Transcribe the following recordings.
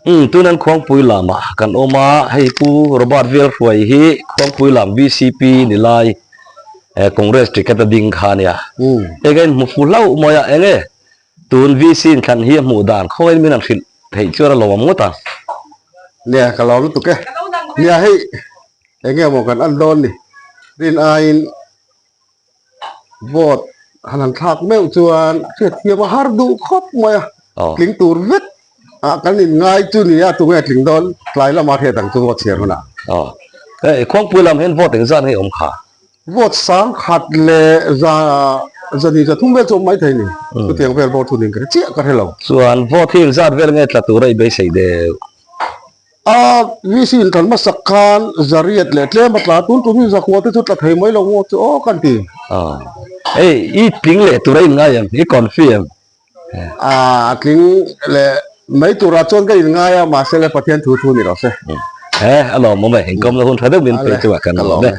Umm tun an Khuangpui lamah kan awm a, hei Pu Robert Velhruai hi Khuangpui lam VCP ni lai Congress ticket a ding kha ania. Hei ka inhmu fu hlauh mai a, enge tun VC inthlan hi a hmuh dan khawiin min han hrilh theih chuan a lawmawm ngawt ang. Nia ka lawm lutuk e. Nia hei enge maw kan en dawn ni rin aiin Vote han han thlak meuh chuan hriatthiam a har duh khawp mai a, tling tur vek ah kan in ngai chu ni a, tunge tling dawn tlai lama hriat ang chu vote chhiar hunah. Aw, hei Khuangpui lam hian vote engzat nge awm kha? Vote sangkhat leh za zani zathum vel chu awm mai thei ni, chutiang vel vote hun in ka hre chiah ka hre lo. Chuan vote hi engzat vel nge tla tura i beisei deuh? A VC in tlan hmasak khan zariat leh tlem a tla tun tum hi zakua te chu tla thei mai lo maw chu aw kan ti. Aw hei i tling leh tur a in ngai em i confi em? A tling leh mai turah chuan ka in ngai a mahse le Pathian thu thu ni rawh se. He a lawmawm e inkawmna hun tha deuh min pe chu a kan lawm e.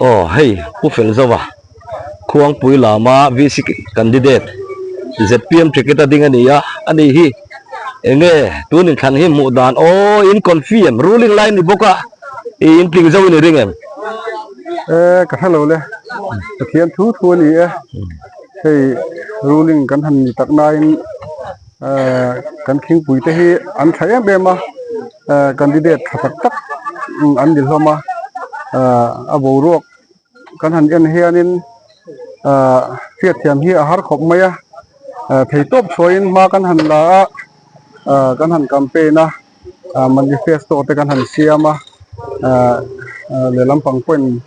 Aw hei Pu Felzova Khuangpui lama VC candidate zpm ticket a ding a ni a, ani hi enge tun inthlan hi hmuh dan aw in confi em ruling lai ni bawk a i intling zo in i ring em? E ka hre lo le Pathian thu thu a ni e hei ruling kan han ni tak nain kan khingpui te hi an tha em em a. Candidate tha tak tak an ni hlawm a, a boruak kan han en hianin hriatthiam hi a har khawp mai a, theihtawp chhuahin hma kan han la a, kan han campaign a, manifesto te kan han siam a, lehlam pang pawhin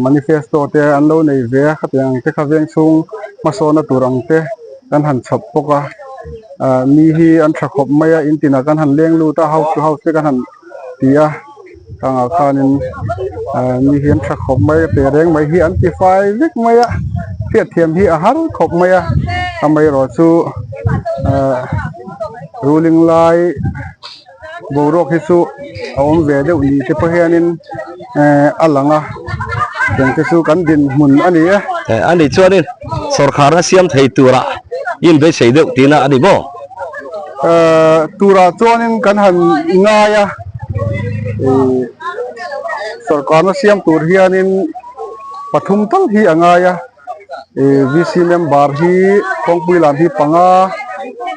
Manifesto te an lo nei ve a khatiang ang te kha veng chhung hmasawnna tur ang te kan han chhawp bawk a ah mi hi an tha khawp mai a in tinah kan han leng lut a house to house te kan han ti a khangah khanin ah mi hi an tha khawp mai a teh reng mai hi an ti fai vek mai a hriatthiam hi a har khawp mai a amaherawh chu ah ruling lai. Boruak hi chu a awm ve deuh ni te pawh hianin ehh a lang a tiang te chu kan dinhmun a ni e. Eh a nih chuanin sawrkharna siam thei tura inbeisei deuh tihna a ni maw? Eh turah chuanin kan han ngai a ih sawrkarna siam tur hianin pathum tal hi a ngai a. Ih VC member hi kawngpui lam hi panga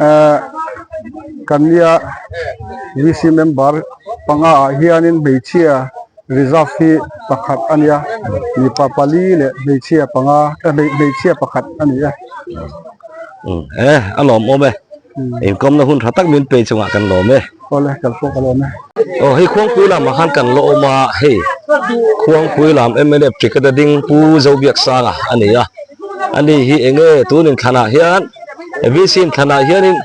eh kan nia VC member panga ah hianin hmeichhia reserve hi pakhat a nia mipa pali leh hmeichhia panga eh hmeichhia pakhat a ni e. Eh a lawmawm e. Inkawmna hun tha tak min pe chungah kan lawm e. Awle kal pawh ka lawm e. Aw hei Khuangpui lamah khan kan la awm a, hei Khuangpui lam mnf ticket a ding Pu Zobiaksanga a ni a, ani hi enge tun inthlanah hian VC inthlanah hianin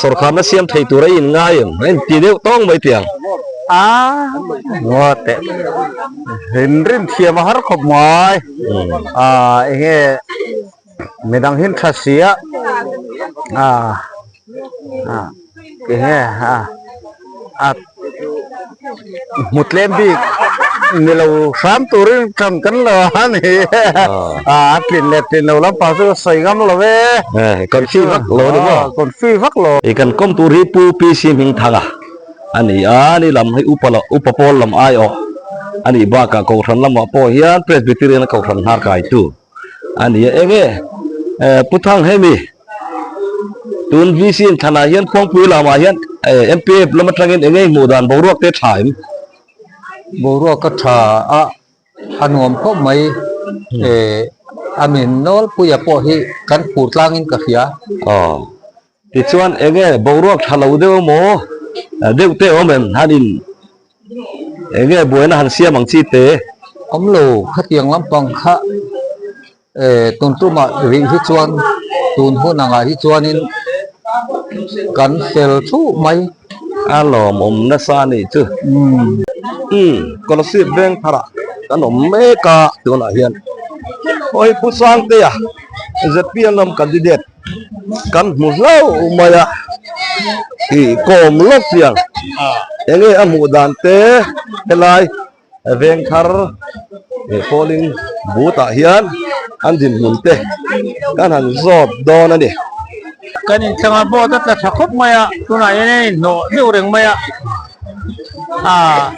sawrkharna siam thei tur a inngai em a inti deuh tawng mai tih ang. A ngaw teh rin thiam a har khawp mai a enge. Midang hi tha si a ah ah enge ah a hmu tlem bik ni lo hram turin tan kan lo a ni ah a tlin leh tlin lo lampang chu ka sawi ngam lo e eh confi vak lo ni maw confi vak lo i kan kawm tur hi Pu PC Hmingthanga a ni a ni lam hi upa lo upa pawl lam aiawh a nih bakah Kohhran lamah pawh hian Presbyterian a Kohhran hnar kaitu. A ni a, eng e? Pu Thang hemi tun VC in thlanah hian Khuangpui lamah hian MPF lam atangin eng nge hmuh dan boruak te tha em? Boruak a tha a, a nuam khawp mai. A min nawlpuia pawh hi kan phur tlangin ka hria. Aw. Tichuan eng nge boruak tha lo deuh emaw deuh te awm em han in eng nge buaina han siam ang chi te. Awm lo khatiang lampang kha eh tun tumah rih hi chuan tun hun angah hi chuanin kan fel thuh mai. A lawmawm nasa a nih chu. Umm Kolasib veng tharah kan awm mek a tunah hian hawi Pu Sangtea zpm lam candidate. Kan hmu hlauh mai a, ih kawm lawk chiang enge a hmuh dan te helai veng thar leh polling booth ah hian an dinhmun te kan han zawt dawn a ni. Kan inthlang a board a tla tha khawp mai a tunah hian a inhnawh deuh reng mai a ah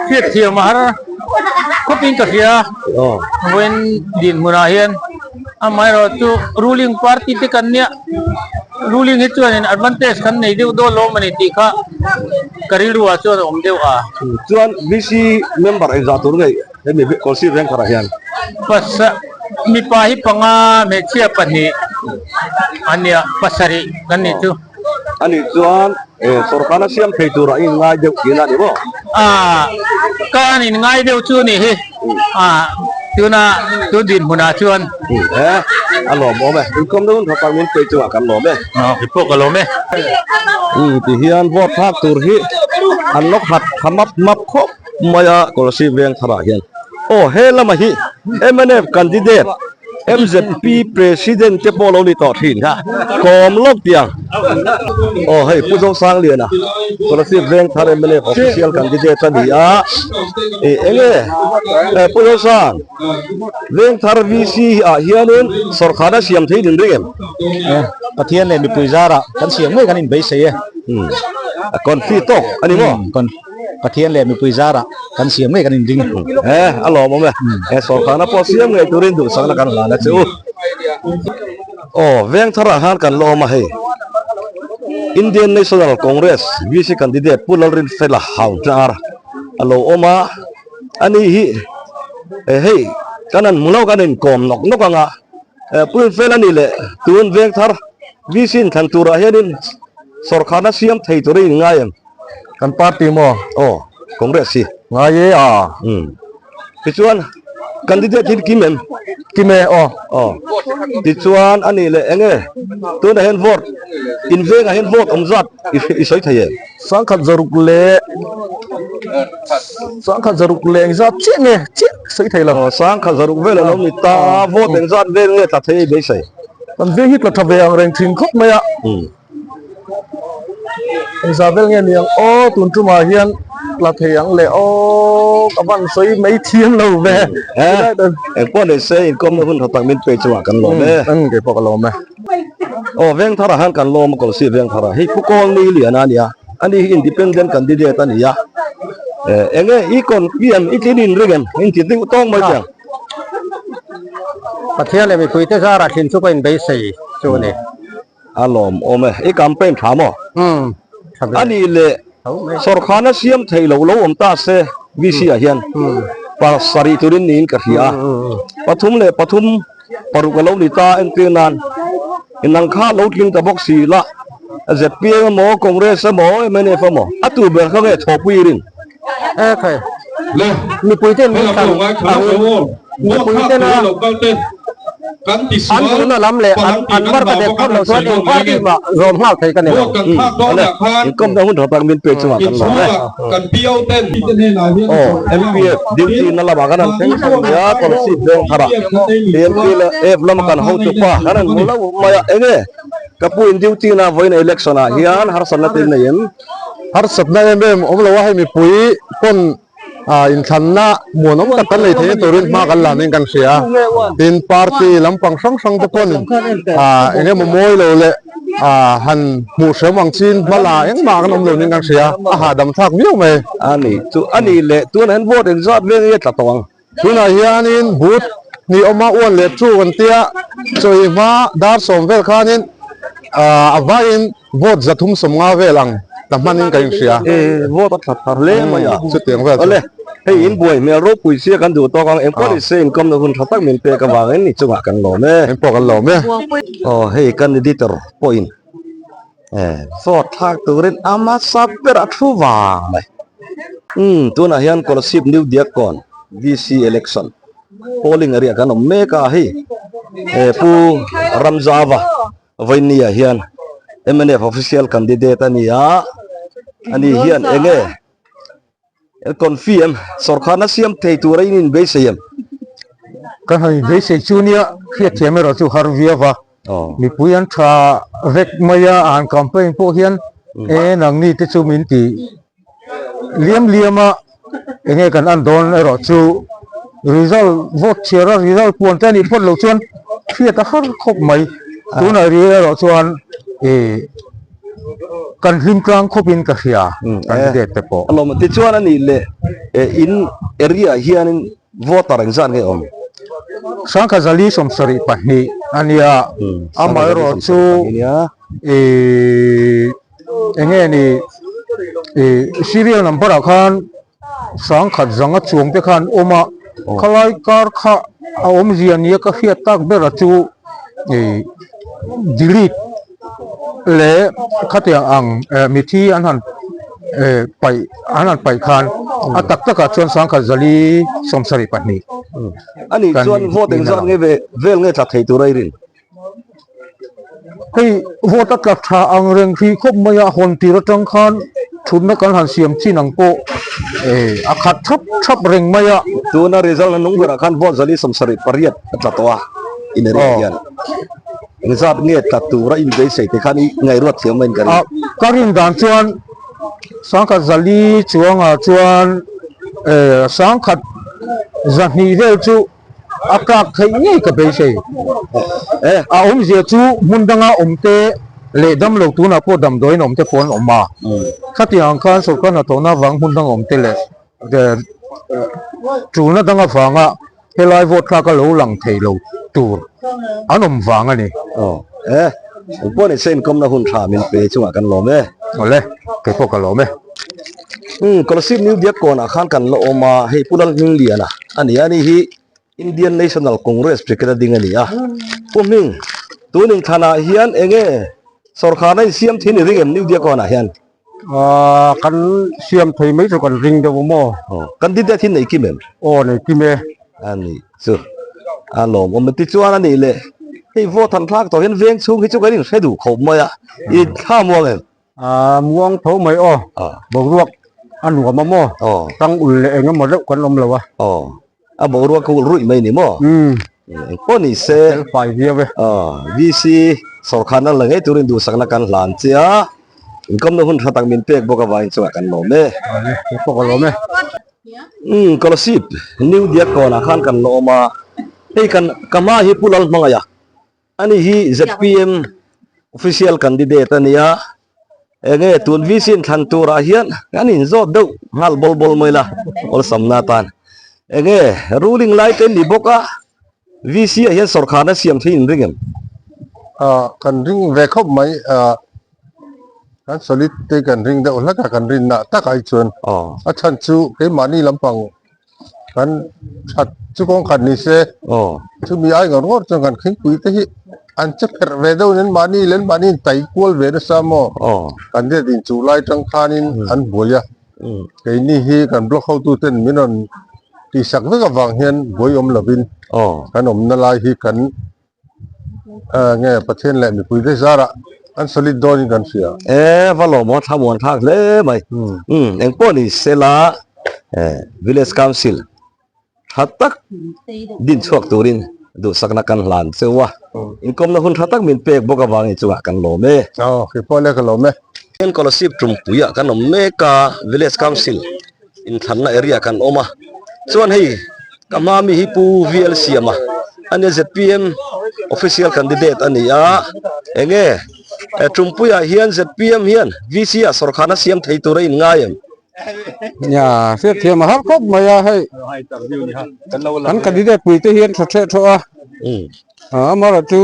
hriatthiam a har khawp in ka hria vawiin dinhmunah hian amaherawh chu ruling party te kan nia ruling hi chuanin advantage kan nei deuh dawn lo a ni tih kha ka rilru ah chuan a awm deuh a. Chuan VC member engzah tur nge hemi Kawlsir Vengthar ah hian? Pasa mipa hi panga hmeichhia pahnih a nia pasarih kan nih chu. A nih chuan sorkar a siam thei turah i inngai deuh tihna a ni maw? A, ka an inngai deuh chu ni hi. A, tuna tun dinhmunah chuan. E, a lawmawm e. Inkawmna hun tha tak min pe chungah kan lawm e. Aw, kei pawh ka lawm e. Umm, tihian vote thlak tur hi an lo khat tha map map khawp mai a Kolasib veng tharah hian. Aw, he lamah hi mnf candidate MZP President te pawh lo ni tawh thin kha kawm lawk tiang. Aw hei Pu Zosangliana Kolasib Vengthar mnf official candidate a ni a, ih enge Pu Zosang Vengthar VC ah hianin sawrkharna siam thei din ring em? Pathian leh mipui zarah kan siam ngei kan inbeisei e. A confi tawk a ni maw? Pathian leh mipui zarah kan siam ngei kan inring. He, a lawmawm e. He sawrkarna pawh siam ngei turin duhsakna kan hlan a che u. Aw, Vengtharah khan kan la awm a hei. Indian National Congress VC candidate Pu Lalrinfela Hautlar a lo awm a, ani hi hei kan han hmu lo kan inkawm nawk nawk ang a. Pu Rinfela ni leh tun Vengthar VC inthlan turah hianin sawrkarna siam thei turin inngai em? Kan party maw? Aw, Congress hi. Ngai e a. Umm. Tichuan, candidate hi kim em? Kim e, aw. Aw. Tichuan, a nih leh eng e? Tunah hian vote, in vengah hian vote awm zat i sawi thei em? Sangkhat zaruk leh Sangkhat zaruk leh engzat chiah nge chiah sawi thei lo. Aw, sangkhat zaruk vel a lo ni ta, vote engzat vel nge tla thei beisei? Kan veng hi tla tha ve ang reng thin khawp mai a. Umm. Engzah vel nge niang aw tun tumah hian tla thei ang le aw ka van sawi mai thiam lo ve Engpawh nei se inkawmna hun tha tak min pe chungah kan lawm e. Kei pawh ka lawm e. Aw Vengthar ah khan kan lawm a Kawlsih Vengthar ah hei Pu Kawlni Liana a nia ani hi independent candidate a ni a enge i kawn i em i tlin inring em inti deuh tawng mai chiang. Pathian leh mipuite zarah thlin chu ka inbeisei chu a ni. A lawmawm e. I campaign tha maw? Umm, tha ve. A nih leh sawrkhana siam thei lo lo awm ta se VC ah hian pasarih turin niin ka hria a. Pathum leh pathum paruk a lo ni ta entir nan inang kha lo tling ta bawk si la ZPM emaw Congress emaw mnf emaw a tu ber kha nge thawhpui i rin? E khai mipui ten min thlan angin mipui tena an duhna lam leh an an mar ka dek phawt loh chuan eng party mah zawm nghal thei ka ni lo. Awle inkawmna hun tha tak min pe chungah kan lawm e. Aw MPF duty na lamah kan han thleng chho mai a Kolasib veng tharah PMP leh F lama kan hotupa kan han hmu lo mai a enge ka pu in duty na vawiin election ah hian harsatna te in nei em? Harsatna em em awm lo a, hei mipui pawn inthlanna muanawm tak kan nei theihna turin hma kan la niin kan hria a, tin party lampang hrang hrang te pawn eng emaw mawi lo leh han hmuh hrem ang chin hma la engmah kan awm lo niin kan hria a, a hahdam thlak viau mai. A ni chu a ni leh tunah hian vote engzat veng nge tla tawh ang? Tunah hianin booth hnih awma uan leh chu kan tia chawi hma dar sawm vel khanin a vaiin vote 350 vel ang ta hmanin ka inhria. E vote a tla thar hle mai a. Chutiang vel chu. Awle, hei in buai hmel ropui sia kan duh tawk ang engpawh ni se inkawmna hun tha tak min pek avangin ni chungah kan lawm e. Engpawh kan lawm e. Aw hei kan editor pawhin e vote thlak turin a hmasa ber a thu vang mai. Umm tunah hian Kolasib New Diakkawn VC election polling area kan awm mek a hei e Pu Ramzava Vawinia hian mnf official candidate a ni a ani hian enge Confi em sawrkharna siam thei tura in inbeisei em? Ka han inbeisei chu nia hriatthiam erawh chu har viau a, mipui an tha vek mai a, an campaign pawh hian e nangni te chu min ti liam liam a, enge kan an dawn erawh chu result vote chhiar a result puan te a nih phawt loh chuan hriat a har khawp mai. Tunah rih erawh chuan ih kan hlim tlang khawpin ka hria candidate te pawh. A lawm tichuan a nih leh in area ah hianin voter engzat nge awm? Sangkhazali 72 a nia, amaherawhchu ih eng nge ni ih serial number ah khan 10,000 zanga chuang te khan awm a, khalai kar kha a awmzia nia ka hriat tak ber a chu ih delete leh khatiang ang eh mithi an han eh paih an han paih khan a tak takah chuan 10,072. A nih chuan vote engzat nge ve vel nge tla thei tur a i rin? Hei vote a tla tha ang reng hrih khawp mai a, hawn tir atang khan thutna kan han siam chin ang pawh eh a khat thap thap reng mai a. Tuna result a nung berah khan vote 478 a tla tawh a, ineriah hian engzat nge tla tura inbeisei te khan i ngaihruat thiam mai in ka ring. Ka rin dan chuan 10,000 chuangah chuan eh 1,200 vel chu A tlak theih ngei ka beisei. A awmzia chu hmun danga awmte leh damlo tunah pawh damdawiin awmte pawh an awm a. Khatiang ang khan sorkar hnathawhna avang hmun danga awmte leh tulna dang avanga helai vote thlak a lo lang thei lo tur an awm vang a ni. Aw e, engpawh ni se inkawmna hun tha min pe chungah kan lawm e. Awle, kei pawh ka lawm e. Umm Kolasib New Biak kawnah khan kan la awm a, hei Pu Lalhmingliana a ni a, ani hi Indian National Congress ticket a ding a ni a. Pu Hming, tun inthlanah hian eng nge sawrkharna in siam thin i ring em New Biak kawnah hian? Aaa kan siam thei mai chu kan ring deuh a maw? Aw, candidate hi nei kim em? Aw nei kim e. A nih chu a lawmawm a, tichuan a nih leh hei vote han thlak tawh hian veng chhung hi chu kan inhre duh khawp mai a, i thla muang em? Aaa muang tho mai aw, boruak a nuam a maw, tang ul leh eng emaw deuh kan awm lo a. Aw, a boruak ka ul ruih mai ni maw? Umm. Engpawh ni se. Fel fai viau e. Aw, VC sawrkharna la ngei turin duhsakna kan hlan che a, inkawmna hun tha tak min pek bawk avangin chungah kan lawm e. Awle, keipawh ka lawm e. Umm, Kolasib, New Diakkawnah khan kan lawm a, hei kan ka hma hi Pu Lalhmangaih a. Ani hi zpm official candidate a nia, enge tun VC in thlan turah hian kan inzawt deuh nghal bawl bawl mai la awlsamna atan. Enge ruling lai te ni bawk a, VC ah hian sawrkharna siam thei in ring em? Ah kan ring ve khawp mai, ah kan solid te kan ring deuh hlek a, kan rinna takah hi chuan a chhan chu keimahni lampang Kan that chu kawng khat ni se chumi ai ngawr ngawr chuan kan khingpui te hi an che pherh ve deuh in mahni leh mahni in tai kual ve nasa maw kan riat in chuh lai tang khanin an buai a keini hi kan block hotu ten min rawn tihsak vek avang hian buai awm lovin kan awmna lai hi kan Nge Pathian leh mipui te zarah an solid dawnin kan hria. E va lawm aw thlamuan thlak hle mai. Umm engpawh ni sela village council tha tak din chhuak turin duhsakna kan hlan cheu a. Inkawmna hun tha tak min pek bawk avangin chungah kan lawm e. Aw keipawh le ka lawm e. Scholarship tumpuiah kan awm mek a village council Inthlanna area kan awm a, chuan hei ka hma mi hi Pu VL Siama a nia zpm official candidate a ni a, enge Tumpuiah hian zpm hian VC ah sawrkharna siam thei tur a inngai em? Nia, hriatthiam a har khawp mai a hei kan candidate pui te hian tha theh thawh a. Amaherawh chu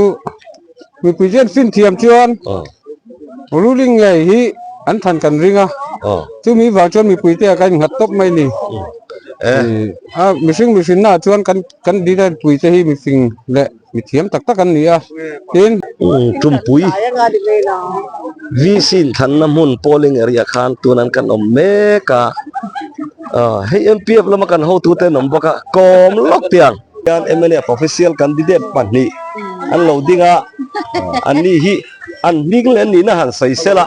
mipui chuan fin thiam chuan ruling ngei hi an than kan ring a, chumi vang chuan mipui te ah kan innghat tawp mai a ni. A mihring mihrinna ah chuan kan kan leader pui te hi mifing leh mithiam tak tak an ni a, tin. Tumpui VC inthanna hmun polling area khan tunan kan awm mek a, hei MPF lama kan hotute an awm bawk a, kawm lawk tiang. Hian mnf official candidate pahnih an lo ding a, an ni hi an hming leh an nihna han sawi sel a.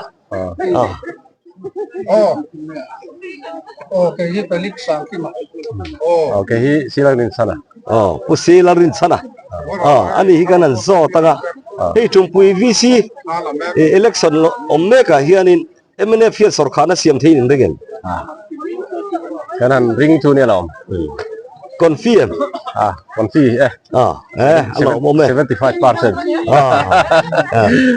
Aw Pu Sila Rinchhana aw ani hi kan han zawt ang a, hei Tumpui VC election awm mek ah hianin Mnf hian sawrkharna siam thei in ring em? Kan han ring chu nia lo. Confi em? Ah, confi e. Ah, eh, a lawm awm e. 75%. Ah,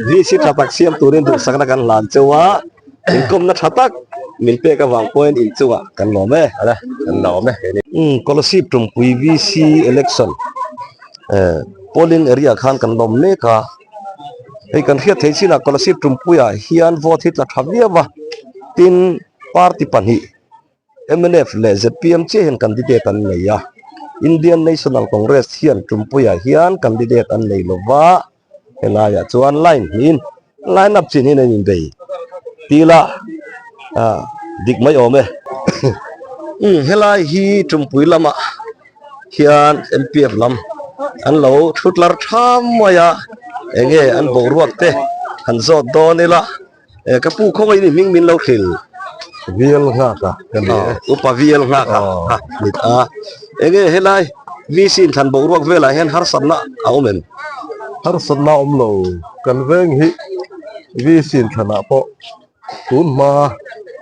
VC tha tak siam turin duhsakna kan hlan cheu a, inkawmna tha tak min pek avang pawhin inchungah kan lawm e. Ala, kan lawm e. Umm, Kolasib Tumpui VC election eh polling area khan kan lawm mek a, hei kan hriat theih chinah Kolasib Tumpuiah hian vote hi tla tha viau a, tin party pahnih Mnf leh zpm chiah hian candidate an nei a, Indian National Congress hian Tumpuiah hian candidate an nei lo va, helaiah chuan line hnihin line up chin hian an inbei ti ila ah dik mai awm e. Umm helai hi Tumpui lamah hian MPF lam an lo thutlar tha mai a, enge an boruak te han zawt dawn ila. Eh ka pu khawngaih ni hming min lo hril. Vial nghak a ka ni e. Upa vial nghak a ha nit a. Enge helai VC in thlan boruak velah hian harsatna a awm em? Harsatna a awm lo. Kan veng hi VC in thlanah pawh tun hma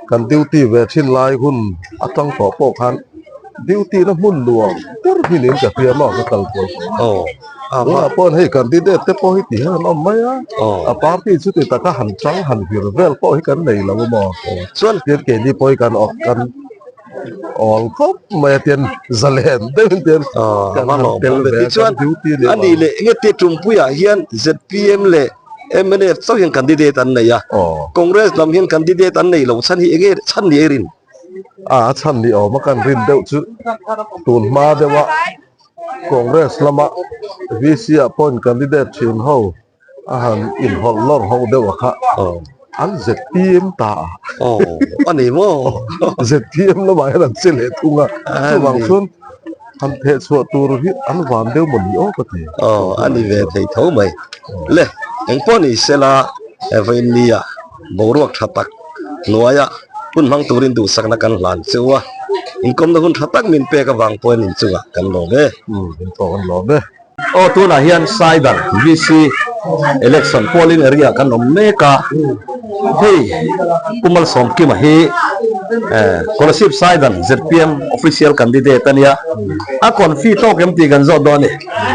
kan duty ve thin lai hun atang tawh pawh khan duty na hmun nuam ber hi niin ka hria maw ka kal kual tawh a. Tunah pawh hei candidate te pawh hi ti hian an awm mai a, a party chu ti taka han chang han vir vel pawh hi kan nei lo maw. Chuan tian keini pawh hi kan awk kan awl khawp mai a tian zalen deuhin tian kan han tel ve a kan duty a nih leh enge tia Tumpuiah hian zpm leh mnf chauh hian candidate an nei a, Congress lam hian candidate an nei lo chhan hi enge chhan ni ei rin? A chhan ni awm a kan rin deuh chu tun hma deuh a Congress lama VC ah pawhin candidate thin ho a han inhawlh lawr ho deuh a kha an zpm ta a. Aw a ni maw? Zpm lamah hian an che leh thung a, chuvang chuan han theh chhuah tur hi an van deuh maw ni aw ka ti. Aw a ni ve thei tho mai. Le engpawh ni sela vawiinnia boruak tha tak hnuaia hun hmang turin duhsakna kan hlan chu a, inkawmna hun tha tak min pek avang pawhin inchungah kan lawm e. Umm, in pawh kan lawm e. Aw, tunah hian Saidar VC election polling area kan awm mek a, hei Pu Malsawmkima hi Kolasib Saidar zpm official candidate a nia, a confi tawk em tih kan zawt dawn a ni.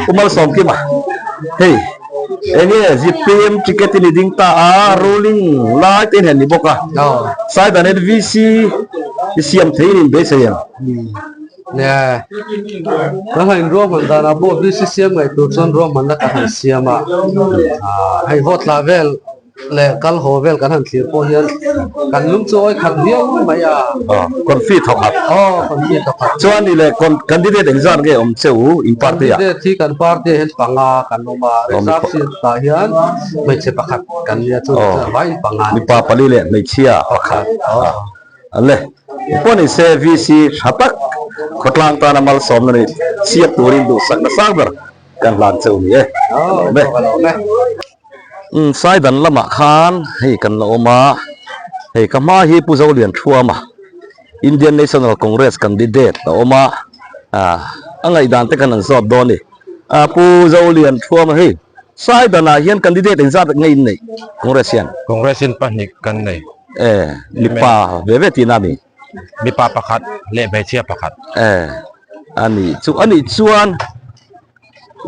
Pu Malsawmkima, hei. Enge zpm ticket in i ding ta a, ruling lai te in han ni bawk a, Saidan hian VC i siam thei in in beisei em? Nia, kan han inruahman danah pawh VC siam ngaih tur chuan ruahmanna kan han siam a, hei vote tla vel leh kal haw vel kan han thlir pawh hian kan lung chu awi khat viau mai a. Aw, confi thawk khat. Aw, confi thawk khat. Chuan ni leh candidate engzat nge awm che u in party ah? Candidate hi kan party ah hian panga kan awm a, reserve seat ah hian hmeichhe pakhat kan nia chu vai in panga. Mipa pali leh hmeichhia pakhat. Aw le, pawh ni se VC tha tak khawtlang tana malsawmna ni chhiat turin duhsakna sang ber kan hlan che u ni e. Aw, ka lawm e. Umm Saidan lamah khan hei kan la awm a, hei ka hma hi Pu Zolian Thuama Indian National Congress candidate a awm a, ah a ngaihdan te khan an zawt dawn a ni. Ah Pu Zolian Thuama hei Saidanah hian candidate engzat nge in neih Congress hian? Congress in pahnih kan nei. Eh mipa ve ve tihna a ni. Mipa pakhat leh hmeichhia pakhat. Eh a nih chu a nih chuan.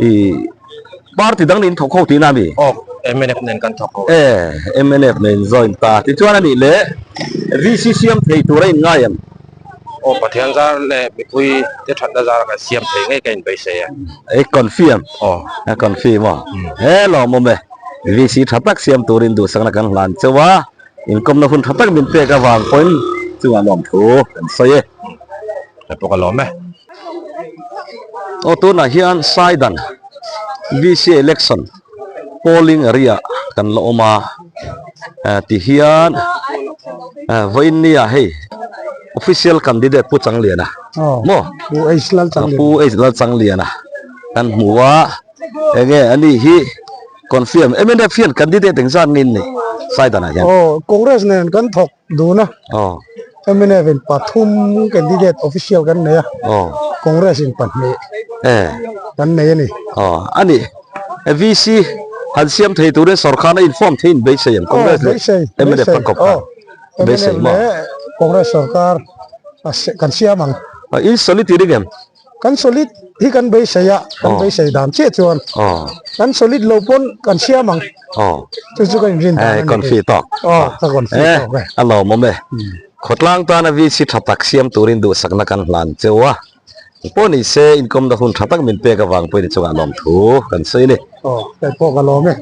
I party dang nen thawk ho tihna a mi? Aw, mnf nen kan thawk ho. E, mnf nen join ta. Tichuan a nih leh VC siam thei tur a inngai em? Aw, Pathian zar leh mipui te thatna zar kan siam thei ngei ka inbeisei e. E, confirm? Aw. A confirm aw. He lawmawm e. VC tha tak siam turin duhsakna kan hlan cheu a, inkawmna hun tha tak min pek avang pawhin chungah lawmthu kan sawi e. Ka pawh ka lawm e. Aw tunah hian Saidan VC election polling area kan la awm a ti hian vawiin nia hei official candidate Pu Changliana maw Pu H Lalchangliana Pu H Lalchangliana kan hmu a enge ani hi confirm mnf hian candidate engzat nge in nei Saidanah hian aw Congress nen kan thawk dun a. Aw. Mnf in pathum candidate official kan nei a. Aw. Congress in pahnih. Eh. Kan nei a ni. Aw a ni. VC han siam thei turin sorkar a inform thei in beisei ang Congress leh mnf kan kawp khan. Beisei maw? Mnf leh Congress sorkar kan siam ang. In solid i ring em? Kan solid hi kan beisei a, kan beisei dan chiah chuan kan solid lo pawn kan siam ang. Chu chu ka inrin dan a ni. Confi tawk. Aw, ka confi tawk e. A lawmawm e. Khawtlang tana VC tha tak siam turin duhsakna kan hlan cheu a. Pawh ni se inkawmna hun tha tak min pek avang pawhin i chungah lawmthu kan sawi a ni. Aw, kei pawh ka lawm e.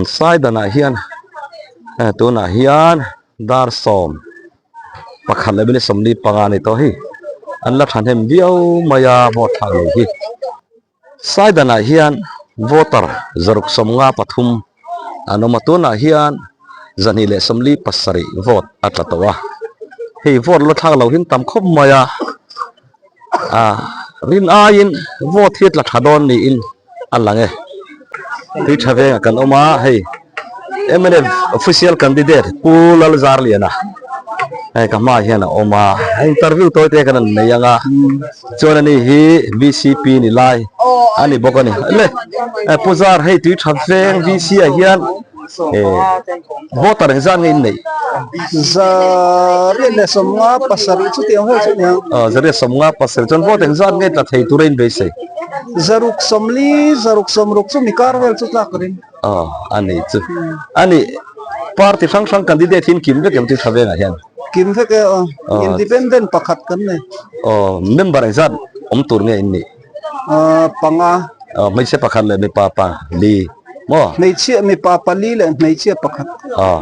Saidanah hian tunah hian dar sawm pakhat leh minute 45 a ni tawh hei an la thahnem viau mai a vote thlak lo hi saidanah hian voter 653 an awm a tunah hian 247 vote a tla tawh a hei vote la thlak lo hi an tam khawp mai a ah rin aiin vote hi a tla tha dawn niin a lang e. Tui tha vengah kan awm a, hei mnf official candidate Pu Lalzarliana hei ka hmaah hian a awm a, interview tawi te kan han nei ang a, chuan ani hi VCP ni lai a ni bawk a ni. Le Pu Zar hei tui tha veng VC ah hian voter engzat nge in neih? 157 chutiang vel chu a ni ang. Aw 157 chuan vote engzat nge tla thei tura in beisei? 640, 660 chu mi kar vel chu tlak ka ring. Aw a ni chu. A ni party hrang hrang candidate hi in kim vek em chu tha vengah hian? Kim vek e aw. Independent pakhat kan nei. Aw member engzat awm tur nge in nih? Panga. Aw hmeichhia pakhat leh mipa pa li maw? Hmeichhia mipa pali leh hmeichhia pakhat. Aw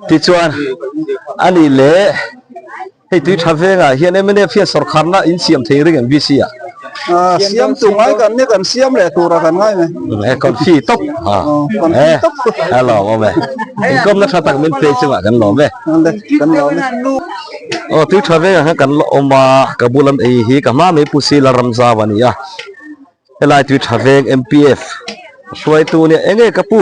tichuan a nih leh. Hei tui tha vengah hian mnf hian sawrkharna in siam thei ring em VC ah? Siam tu ngai kan nia kan siam leh tura kan ngai mai. He confi top. Confi top. A lawm awm e. Inkawmna tha tak min pe chungah kan lawm e. Kan lawm e. Aw tui tha vengah khan kan la awm a, ka bul an ei hi ka hma mai Pu Sila Ramzau a ni a. Helai tui tha veng MPF hruaitu nia enge ka pu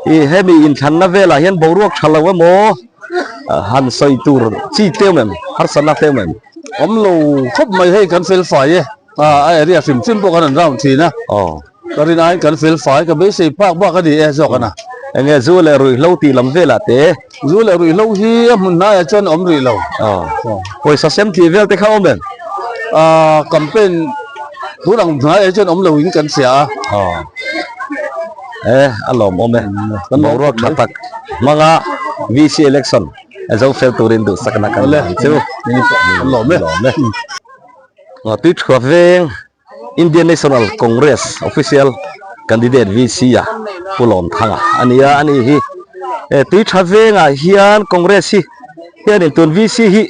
i hemi inthlanna velah hian boruak tha lo emaw han sawi tur chi teu em harsatna teu em. Awm lo khawp mai hei kan fel fai e a area hrim hrim pawh kan han round thin a ka rin aiin kan fel fai ka beisei phak bak a ni e zawk ana. Enge zu leh ruihhlo tih lam velah te. Zu leh ruihhlo hi a hmun hnaiah chuan awm rih lo. Aw. Pawisa sem tih vel te kha awm em? Aaa campaign tun ang hnaiah chuan awm lo in kan hria a. Aw. E a lawm awm e. Boruak tha tak hmanga VC election a zo fel turin duhsakna kan nei chu. An lawm e. Lawm e. Tui thuah veng. Indian National Congress official candidate VC a Pu Lawmthanga a ni a, ani hi eh tui tha vengah hian Congress hi hianin tun VC hi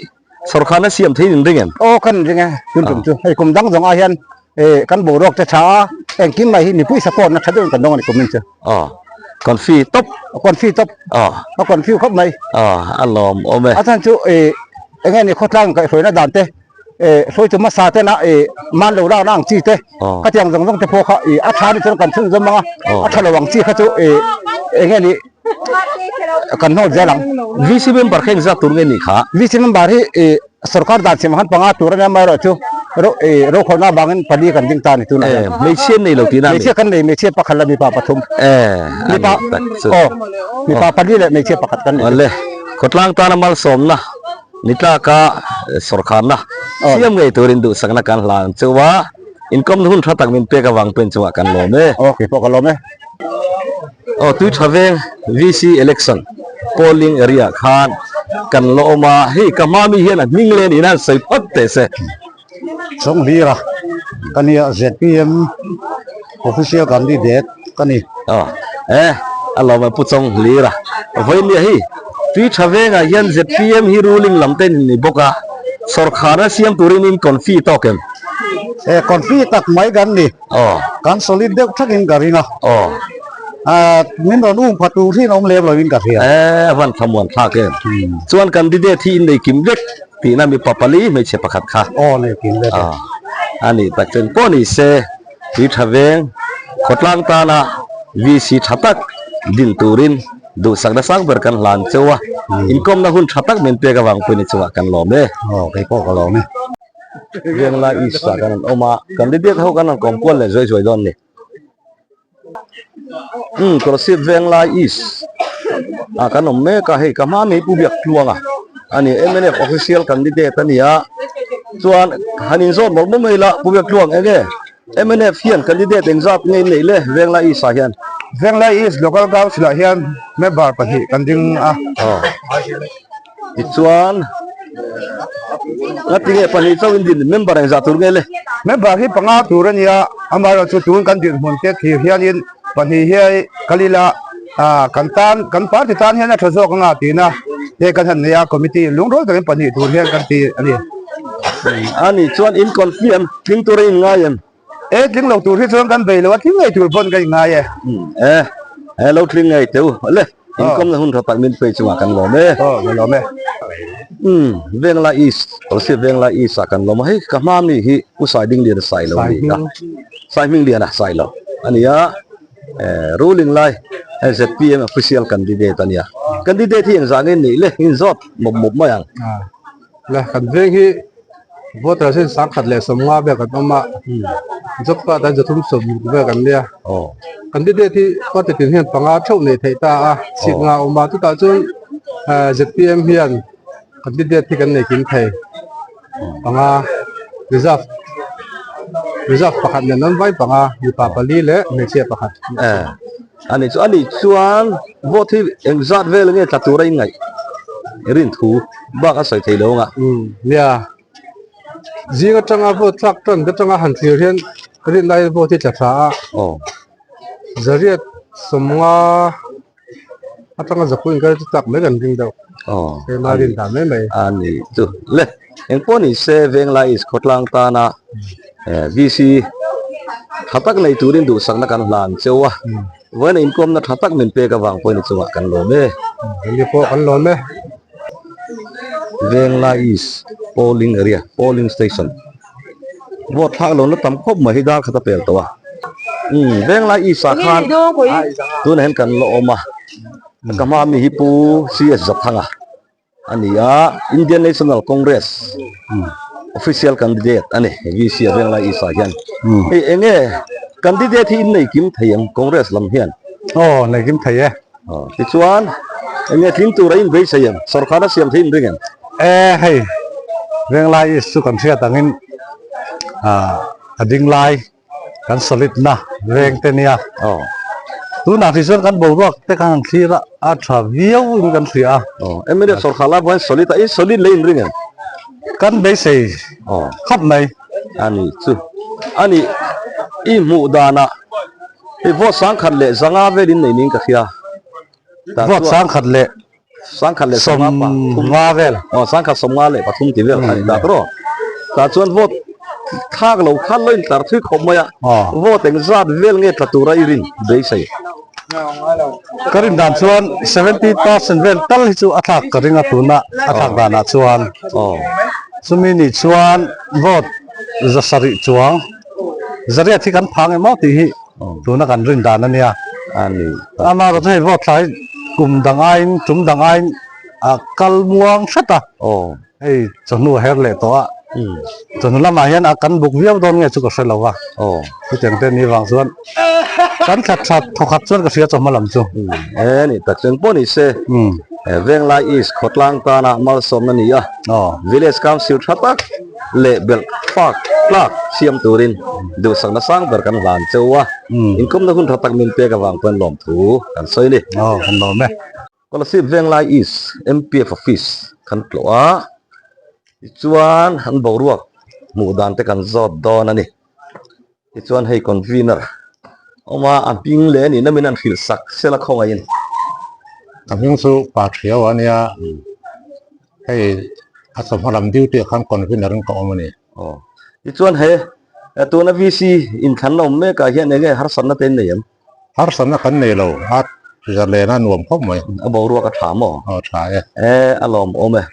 sawrkharna siam theiin in ring em? Aw kan in ring e, tun tum chu hei kum dang zawng ah hian eh kan boruak te tha a, engkim mai hi mipui support na tha deuhin kan dawng a ni kum in chu. Aw confi top. Confi top. Aw. A confi khawp mai. Aw a lawm awm e. A chhan chu eh enge ni khawtlang kaihhruaina dan te eh hruaitu hmasa tena eh man lo lakna ang chi te khatiang zawng zawng te pawh kha ih a tha ni chuan kan chhun zawm ang a a tha lo ang chi kha chu eh eng nge ni kan hnawt zel ang. VC member kha engzat tur nge ni kha? VC member hi ih sorkar dan siam ang khan panga tur a nia amaherawh chu ro ih rokhawlhna avangin pali kan ding ta a ni tunah hian. Eh hmeichhia an nei lo tihna a ni? Hmeichhia kan nei hmeichhia pakhat leh mipa pathum. Eh a ni tak chu. Aw mipa pali leh hmeichhia pakhat kan nei. Awle khawtlang tana malsawmna. Ni tlaka sawrkharna siam ngei turin duhsakna kan hlan cheu a, inkawmna hun tha tak min pek avang pawhin chungah kan lawm e. Aw keipawh ka lawm e. Aw tui tha veng VC election polling area khan kan la awm a, hei ka hma mi hian a hming leh niin a han sawi phawt teh se. Chawnghlira ka nia ZPM official candidate ka ni. Aw e a lawm a Pu Chawnghlira vawinia hi tui tha vengah hian ZPM hi ruling lam te ni bawk a sawrkharna siam turin in confi tawk em? E confi tak mai kan ni. Aw. Kan solid deuh thakin ka ring a. Aw. Min rawn um pha tur hi an awm lem lovin ka hria. E a van thlamuan thlak em. Chuan candidate hi in nei kim vek. Tihna mipa pali hmeichhe pakhat kha. Aw nei kim vek e. A nih tak chuan pawh ni se tui tha veng khawtlang tana VC tha tak din turin duhsakna sang ber kan hlan cheu a, inkawmna hun tha tak min pek avang pawhin i chungah kan lawm e. Aw kei pawh ka lawm e. Venglai East ah kan rawn awm a, candidate ho kan rawn kawm kual leh zuai zuai dawn a ni. Umm Kolasib Venglai East ah kan awm mek a, hei ka hma mai Pu Biaktluanga a ni, mnf official candidate a ni a. Chuan han inzawt mawlh mawlh mai ila Pu Biaktluang eng nge mnf hian candidate engzat nge in neih le Venglai East ah hian? Venglai East Local Council ah hian member pahnih kan ding a. Aw. Tichuan ngatinge pahnih chauh in din member engzah tur nge le? Member hi panga tur a nia, amaherawhchu tun kan dinhmun te thlir hianin pahnih hi kal ila kan tan kan party tan hian a tha zawk anga tihna te kan han nei a, committee lungrual takin pahnih tur hian kan ti a ni. A nih chuan in confirm tling tur a inngai em? E tling lo tur hi chuan kan bei lo a, tling ngei tur pawn ka inngai e. E, e lo tling ngei teu le, inkawmna hun tha tak min pei chungah kan lawm e. Aw, kan lawm e. Umm, Vengla East, Kolosip Vengla East ah kan lawm a, hei ka hma mi hi U Saidingliana sai lo a ni a, Saihmingliana sai lo a ni a, e ruling lai ZPM official candidate a nia, candidate hi engzah nge nih le, inzawt mawp mawp mai ang. Le, kan veng hi Voter sin sangkhat leh sawmnga vel kan awm a, job card an zathum sawmruk vel kan nia. Candidate hi party tin hian panga theuh neih theih ta a, seat nga a awm a, chutah chuan zpm hian candidate hi kan nei kim thei panga reserve reserve pakhat nen an vai panga mipa pali leh hmeichhia pakhat. Ani chu ani chuan vote hi engzat vel nge tla tura in ngaih rin thu bak a sawi thei lo anga. Nia, zing atanga vote thlak tan te atanga han thlir hian rin laiin vote hi tla tha a. Zariat sawmnga atanga zakua inkar chu tlak mai kan ring deuh. Keimah rin dan mai mai. Ani chu le engpawh ni se Venglai East khawtlang tana VC tha tak nei turin duhsakna kan hlan cheu a, vawiin a inkawmna tha tak min pek avang pawhin i chungah kan lawm e. Engni pawh kan lawm e. Venglai East Polling Area, Polling Station vote thlak lo na tam khawp mai hi dar khat a pel tawh a. Umm Venglai East ah khan tunah hian kan la awm a, ka hma mi hi Pu CS Zathanga. A ni a, Indian National Congress official candidate a ni, VC a Venglai East ah hian. Hei eng nge candidate hi in nei kim thei ang Congress lam hian? Aw, nei kim thei e. Aw, tichuan eng nge tling tur a inbeisei em? Sorkar a siam thei inring em? E, hei Venglai East chu kan hriat angin a ding lai. kan solid na veng te nia tunah hrih chuan kan boruak te khan han thlir a a tha viau in kan hria a mnf sawrkar lai pawh hian solid a in solid leh in ring em kan beisei khawp mai ani chu ani i hmuh danah hei vote sangkhat leh zanga vel in nei niin ka hria vote sangkhat leh Sangkhat leh sawmnga pathum nga vel. Aw sangkhat sawmnga leh pathum ti vel kha ni ta tawh. Tah chuan vote thlak lo khan lo intlar thui khawp mai a. Vote eng zat vel nge tla tura i rin beisei. Ka rin dan chuan 70% vel tal hi chu a thlak ka ring a tuna a thlak danah chuan. Chumi nih chuan vote za sarih chuang zariat hi kan phang emaw tih hi tuna kan rin dan a nia. Amaherawhchu hei vote thla hi kum dang aiin tum dang aiin a kal muang hret a, hei chawhnu a her leh tawh a, chawhnu lamah hian a kan buk viau dawn nge chu ka hre lo va, chutiang te ni vang chuan kan thla tha thawkhat chuan ka hria chawhma lam chu. E ni tak chuan pawh ni se Venglai East khawtlang tana malsawmna ni a, Village Council tha tak leh belh fak tlak siam turin duhsakna sang ber kan hlan cheu a, inkawmna hun tha tak min pek avang pawn lawmthu kan sawi a ni. Aw, kan lawm e. Kolasib Venglai East MPF Office kan tlawh a, tichuan an boruak hmuh dan te kan zawt dawn a ni. Tichuan hei convener awm a, a hming leh a nihna min an hrilh sak sela khawngaihin. A hming chu Pa Thiau a nia, hei a chawhma lam duty ah khan convener in ka awm a ni. Aw, tichuan he tuna VC inthlanna awm mek ah hian enge harsatna te in nei em? Harsatna kan nei lo, a zalen a nuam khawp mai. A boruak a tha maw? Aw tha e. E, a lawmawm e.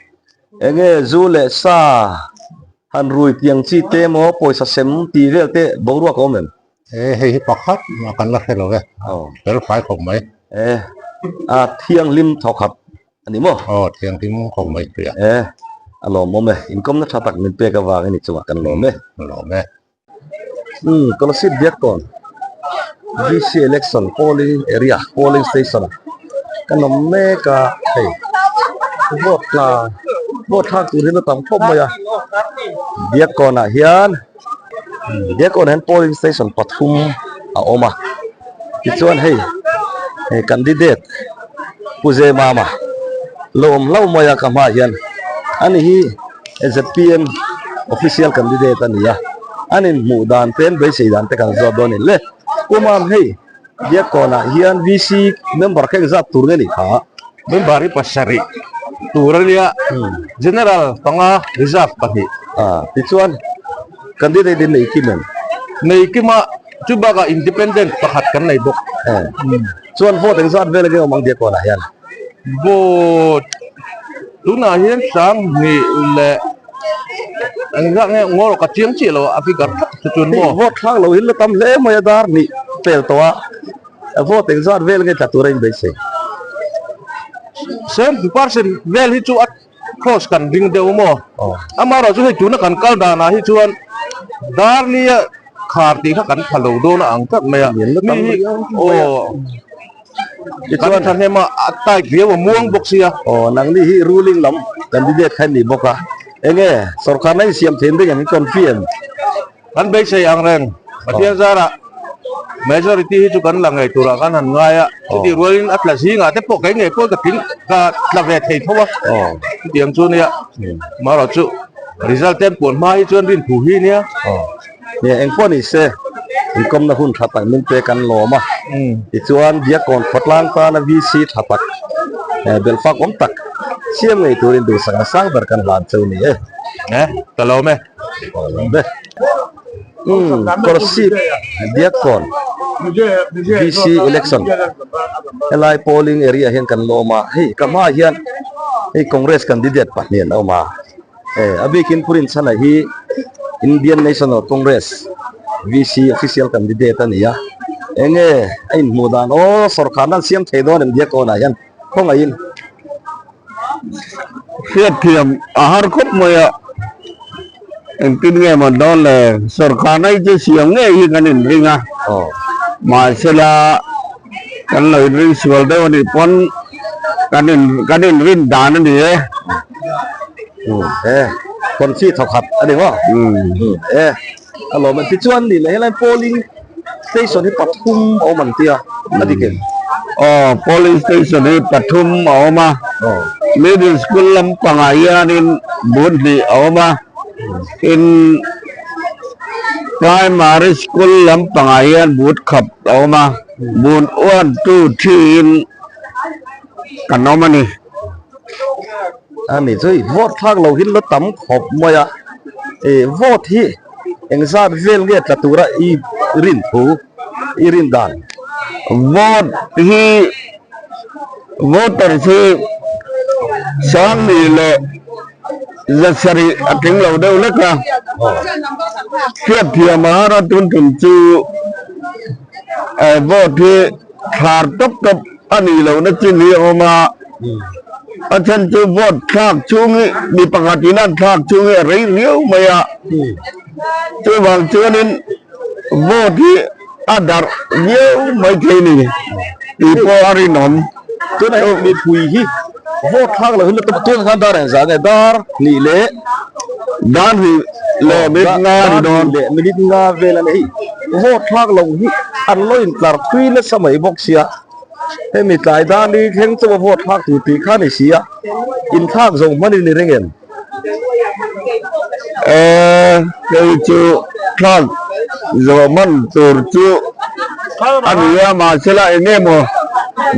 Enge zu leh sa Han rui tiang chi te maw pawisa sem tih vel te boruak a awm em? E hei hi pakhat mah kan la hre lo e, fel fai khawp mai. E a thianghlim thawkhat a ni maw? Aw thianghlim khawp mai hria. E a lawmawm e, inkawmna tha tak min pek avangin i chungah kan lawm e. Lawm e. Umm Kolasib Biakkawn VC election polling area polling station kan awm mek a hei vote tla. Vote thlak tur hi la tam khawp mai a Biakkawnah hian Biakkawnah hian polling station pathum a awm a tichuan hei hei candidate Pu Zemama lo awm hlauh mai a ka hmaah hian ani hi zpm official candidate a ni a an inhmuh dan te an beisei dan te kan zawt dawn a ni le Pu Mam hei. Biakkawnah hian VC member kha engzat tur nge nih kha? Member hi pasarih tur a nia, General panga reserve pahnih. Ah, tichuan candidate in nei kim em? Nei kim a, chu bakah independent pakhat kan nei bawk. Eh, chuan vote engzat vel nge awm ang Biakkawnah hian? Vote tunah hian 2000 leh engzat nge ngaw ka chiang chiah lo a figure tak chu chuan maw. Vote thlak lo hi la tam hle mai a dar hnih pel tawh a vote engzat vel nge tla tur a inbeisei. 70% vel hi chu a cross kan ring deuh maw amaherawh chu hei tuna kan kal danah hi chuan dar nia khar tih kha kan pha lo dawn a ang tlat mai a mi hi aw. Tichuan thahnem a a tight viau a muang bawk sia. Aw nangni hi ruling lam candidate kha ni bawk a. Enge sorkarna in siam thein reng em in confi em? Kan beisei ang reng. Pathian zarah majority hi chu kan la ngei turah kan han ngai a. Chutih rualin a tla zingah te pawh kei ngei pawh ka tling ka tla ve thei tho a. Chutiang chu nia. Marawh chu result te an puan hma hi chuan rin thu hi nia. Nia engpawh ni se inkawmna hun tha tak min pek an lawm a, tichuan Biakkawn khawtlang tana VC tha tak belhfak awm tak siam ngei turin duhsakna sang ber kan hlan cheu ni e. E, ka lawm e. Ka lawm e. Umm, Kolasib Biakkawn VC election helai polling area hian kan lawm a, hei ka hmaah hian hei Congress candidate pahnih an awm a. A bikin Pu Rinchhana hi Indian National Congress VC official candidate a ni a, enge a inhmuh dan aw sawrkharna an siam thei dawn em Diakkawnah hian khawngaihin. Hriatthiam a har khawp mai a, engtin nge maw dawn le sawrkharna hi chu siam ngei hi kan inring a, mahsela kan lo inring sual deuh a nih pawn kan in kan inrin dan a ni e. E confi thawkhat a ni maw? E a lawm a tichuan nih leh helai polling station hi pathum a awm an tia a dik em? Aw polling station hi pathum a awm a middle school lampangah hianin bun hnih a awm a tin Primary school lampangah hian boot khap a awm a, boot one two three in kan awm a ni. A ni chu i vote thlak lo hi la tam khawp mai a, ih vote hi engzat vel nge tla tura i rin thu i rin dan? Vote hi voters hi 20,000 leh Zasarih a tling lo deuh lek a, hriatthiam a har a tun tum chu vote hi thlar tawp tawp a nih lohna chin hi a awm a, a then chu vote thlak chhung hi mi pakhat in an thlak chhung hi a rei riau mai a, chuvang chuanin vote hi a darh viau mai thei ni tih pawh a rinawm. Tunah hian mipui hi vote thlak lo hi la tum tunah khan dar engzah nge dar hnih leh dar hnih leh minute nga ni dawn leh minute nga vel a ni hei vote thlak lo hi an lo intlar thui nasa mai bawk sia hemi tlai dan hi thleng chauh a vote thlak tur tih kha a ni si a inthlak zo hman in i ring em? Eee hei chu thlak zawh hman tur chu a ni a mahsela eng nge maw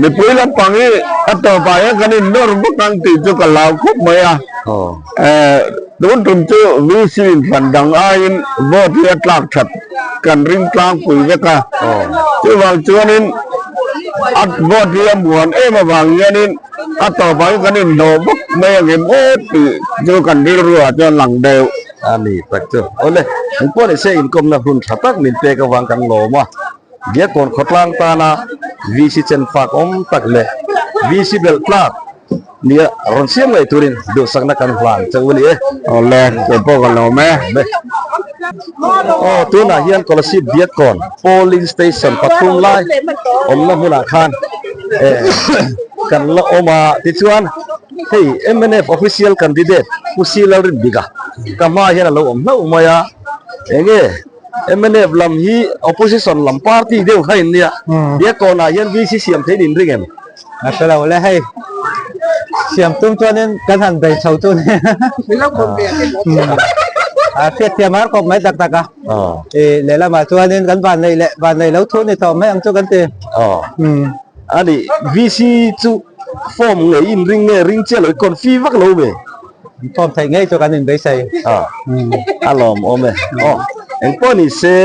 mipui lampang hi a tawpah hian kan innawr vak ang tih chu ka hlau khawp mai a eee tun tum chu VC inthlan dang aiin vote hi a tlak that kan ring tlangpui vek a chuvang chuanin a vote hi a muan em avang hianin. A tawpah hian kan inhlawh vak mai ang em aw tih chu kan rilru ah chuan lang deuh. A ni tak chu. Awle, engpawh ni se inkawmna hun tha tak min pek avang kan lawm a. Biakkawn khawtlang tana VC chen fak awm tak leh VC belh tlak nia rawn siam ngei turin duhsakna kan hlan chauh a ni e. Awle, kei pawh ka lawm e. Lawm e. Aw, tunah hian Kolasib Biakkawn polling station pathum lai awmna hmunah khan eh kan la awm a, tichuan. Hei mnf official candidate Pu Si Lalrinbika ka hmaah hian a lo awm hlauh mai a, enge mnf lam hi opposition lam party deuh kha in nia, Biakkawnah hian VC siam thei in ring em? A hre lo le hei siam tum chuanin kan han bei chho chu ni a hriat thiam har khawp mai tak tak a i lehlamah chuanin kan van neih leh van neih lo thu ni tawh mai ang chu kan ti ani VC chu form ngei in ring nge ring chiah lo i confi vak lo ve form theih ngei chu kan inbeisei a lawm awm e aw engpawh ni se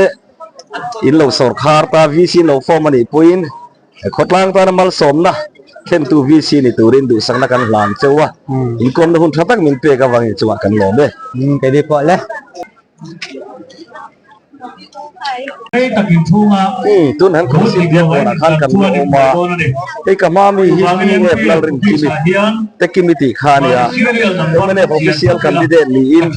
in lo sawrkhar ta VC in lo form anih pawhin Khawtlang tana malsawmna thlentu VC ni turin duhsakna kan hlan cheu a, inkawmna hun tha tak min pek avangin chungah kan lawm e. Keini pawh le. Tun han Council biak kawnah khan kan la awm a, hei ka hma mi hi PF Lalrinkimi Tekimi tih kha a nia, mnf official candidate niin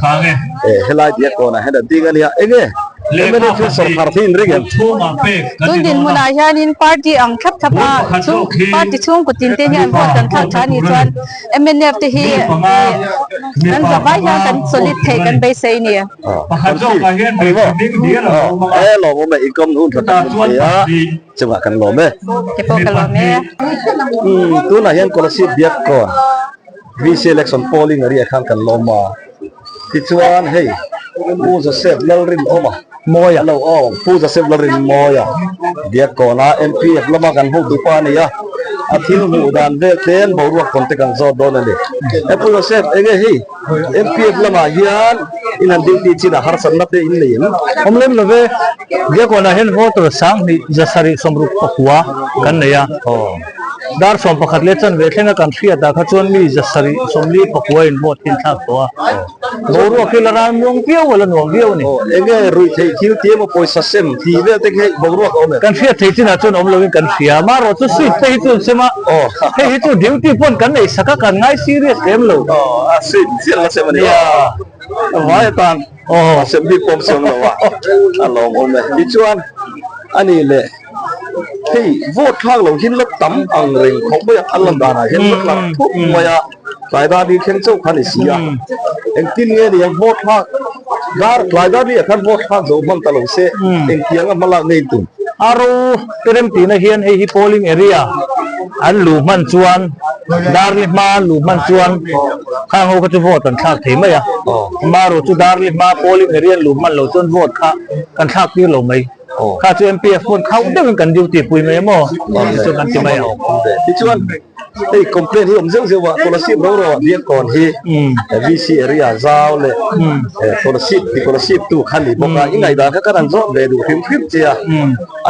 helai biak kawnah hian a ding a nia, enge? Mnf hi sawrkhar thei in ring em? Tun dinhmunah hianin party ang thlap thlap a chhung party chhungkaw tin te hian vote kan thlak tha anih chuan mnf te hi kan zavai hian kan solid theih kan beisei a ni. E lawm awm e inkom hun tha tak min pe a chungah kan lawm e. Ke pawh ka lawm e. Tunah hian Kolasib Biakkawn VC election polling area khan kan lawm a. Tichuan hei Pu Joseph Lalrinawma Mawia lo aw Pu Joseph Lalrinmawia Biakkawna MPF lama kan hotu pa a ni a, a thil hmuh dan vel tlem boruak tawn te kan zawt dawn a ni. He Pu Joseph enge hei MPF lamah hian in han duty chin a harsatna te in nei em? Awm lem lo ve, Biakkawna hian voter 10,000 765 kan nei a. Dar 11 leh chanve thlenga kan hriat ah kha chuan mi 744 in vote hi an thlak tawh a. Boruak hi la ral muang viau a la nuam viau a ni. Aw enge ruih theih thil ti emaw pawisa sem tih vel te khi boruak a awm em? Kan hriat theih chinah chuan awm loin kan hria. Amaherawh chu sweet te hi chu an sem a, hei hi chu duty pawn kan nei sak a kan ngai serious lem lo. Aw a sweet chiah la sem a ni. Nia. A vai atan a sem bik pawm sem lo a, a lawmawm e. Tichuan a nih leh. Hei vote thlak lo hi la tam ang reng khawp mai a, an lan danah hian la tlar thup mai a, tlai dar ni thleng chauh kha a ni si a, engtin nge ni ang vote thlak dar tlai dar ni ah khan vote thlak zo hman ta lo se engtiang a hmalak ngei tum. Aro te remtihna hian hei hi polling area an luh hman chuan darli hma an luh hman chuan khang ho kha chu vote an thlak thei mai a, amaherawhchu chu darli hma polling area an luh hman loh chuan vote kha kan thlak tir lo mai. Kha chu MPF pawn khauh deuhin kan duty pui mai emaw tih chu kan ti mai ang. Tichuan hei complaint hi awm zeuh zeuh a, Kolasib ro ro ah Biakkawn hi VC area zau leh Kolasib ti Kolasib tu kha ni bawk a, i ngaihdan kha kan han zawt ve duh hrim hrim che a,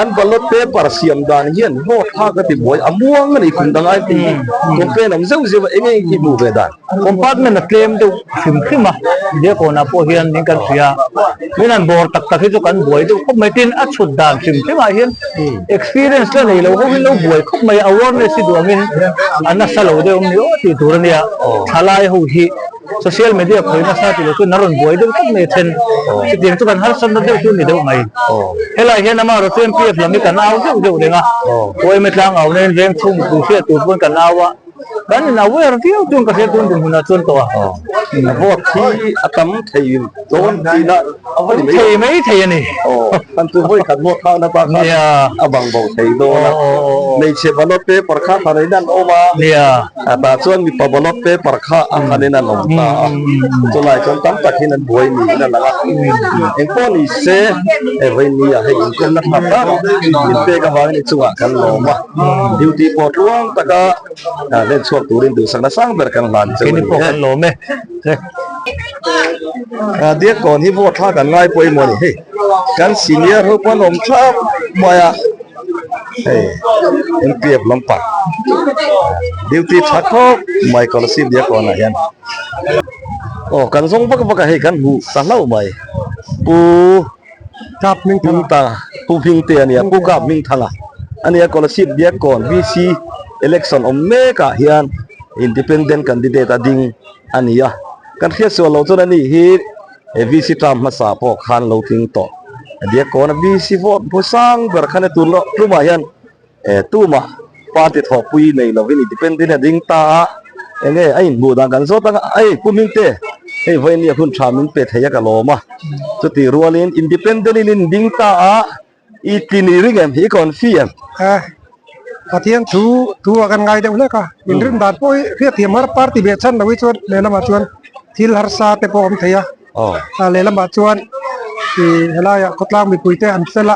an ballot paper siam dan hian vote thlak a ti buai a muang a ni kum dang ai tih hi complaint awm zeuh zeuh a, enge i hmuh ve dan? Compartment a tlem deuh hrim hrim a, Biakkawnah pawh hian min kan hria a. Min han bawr tak tak hi chu kan buai deuh khawp mai tin a chhut dan hrim hrim ah hian experience la nei lo ho hi lo buai khawp mai a awareness hi duangin a nasa lo deuh awm ni aw tih tur a nia thalai ho hi social media khawi nasa tih loh chuan a rawn buai deuh tlat mai a then chutiang chu kan harsatna deuh chu a ni deuh mai helai hian amaherawhchu MPF lam hi kan au deuh deuh reng a Uaime tlang au nen veng chhung mipui hriat tur pawn kan au a. Kan in aware viau chuan ka hriat dawn dinhmunah chuan tawh a. Vote hi a tam thei dawn tihna a va ni mai. Thei mai thei a ni. Aw, kan tu vawi khat vote thlakna ta khan a bang bo thei dawn a. Hmeichhe ballot paper kha hran in an awm a. Nia. Tah chuan mipa ballot paper kha a hran in an awm ta a. Chulai chuan tam tak hin an buai niin a lang a. Engpawh ni se, hei vawiin hei inkawmna tha tak inpek avangin i chungah kan lawm a. Duty pawh tluang taka len chhuak turin duhsakna sang ber kan hlan cheu a ni e. Kan lawm e. Diakkawn hi vote thlak an ngai pawimawh a ni hei. Kan senior ho pawh an awm thlap mai a. Hei MPF lampang duty tha khawp mai Kolasib Diakkawnah hian. Aw kan zawng vak vak a hei kan hmuh ta hlauh mai. Pu. Kap Hmingthanga Pu Hmingte a nia, Pu Kap Hmingthanga a nia Kolasib Biakkawn VC election awm mekah hian independent candidate a ding a ni a, kan hriat sual loh chuan ani hi VC term hmasa pawh khan lo tling tawh Biakkawn a VC vote hmu sang ber khan e tun loh tumah hian tumah party thawhpui nei lovin independent a ding ta a. Enge a inhmuh dan kan zawt anga ei Pu Hmingte hei vawinia hun tha min pe thei a ka lawm a chutih rualin independent in in ding ta a i tlin i ring em i confi em? Eh Pathian thu thu ah kan ngai deuh hlek a inrin dan pawh hi hriatthiam har party beh chhan lo hi chuan lehlamah chuan thil harsa te pawh a awm thei a lehlamah chuan ih helaiah khawtlang mipui te an fel a.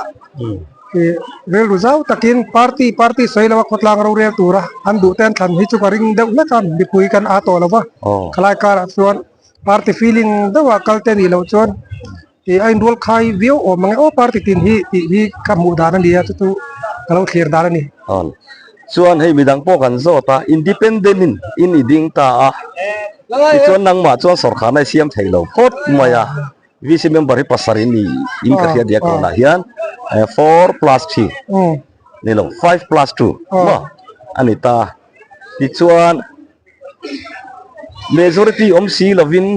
Ih rilru zau takin party party sawi lo a khawtlang rorel tura an duh te an thlan hi chu ka ring deuh hlek a mipui kan a tawh lo va khalai karah chuan party feeling deuhah kal te nih loh chuan ih a inrual khai viau awm ang e aw party tin hi tih hi ka hmuh dan a ni a chu chu ka lo thlir dan a ni. Chuan hei midang pawh kan zawt a independent in in i ding ta a tichuan nangmah chuan sawrkharna i siam thei lo phawt mai a. VC member hi pasarih ni in ka hria diak tunah hian 4 + 3 ni lo 5 + 2 maw a ni ta tichuan majority awm si lovin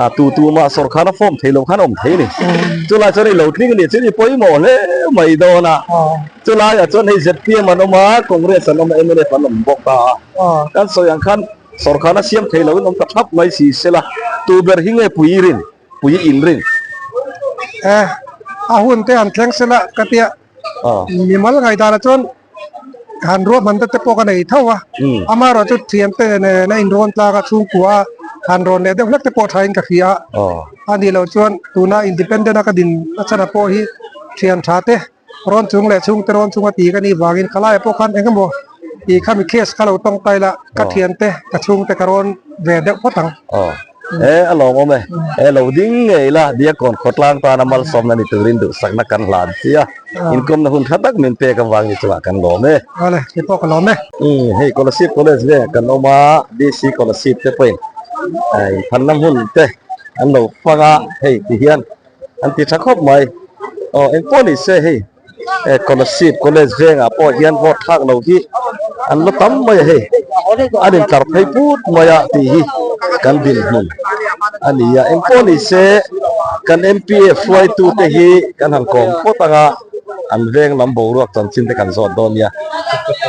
a tu tu mah sawrkharna form thei lo khan a awm thei a ni chulai chuan hei lo tling a nih chuan i pawimawh hle mai dawn a chulaiah chuan hei zpm an awm a Congress an awm a mnf an awm bawk a kan sawi ang khan Sawrkharna siam thei loin awm ta thap mai si sela, tu ber hi nge pui i rin, pui i inrin? Eh, a hun te han thleng sela ka tia, mimal ngaihdanah chuan han ruahman te te pawh ka nei tho a, amaherawhchu thiante nen a inrawn tlak a, chhungkua a han rawn leh deuh hlek te pawh thain ka hria a, a nih loh chuan tuna independent a ka din a chhan pawh hi thian tha te Rawn chung leh chhungte rawn chunga ti ka nih vangin khalaiah pawh khan eng emaw tih kha mi case kha lo tawng tai la, ka thiante ka chhungte ka rawn ve deuh phawt ang. Aw, e a lawmawm e, e lo ding ngei la Diakkawn khawtlang tana malsawmna ni turin duhsakna kan hlan si a, inkawmna hun tha tak min pek avang ni chungah kan lawm e. Awle, kei pawh ka lawm e. Umm, hei Kolasib College vengah kan awm a, DC Kolasib te pawhin inphanna hmun te an lo fang a, hei tihian An ti tha khawp mai. Aw engpawh ni se hei Kolasib College vengah pawh hian vote thlak lo hi an la tam mai a hei. An intlar phei put mai a tih hi kan dinhmun a ni a. Engpawh ni se kan MPF hruaitute hi kan han kawm phawt ang a, an veng lam boruak chanchin te kan zawt dawn nia.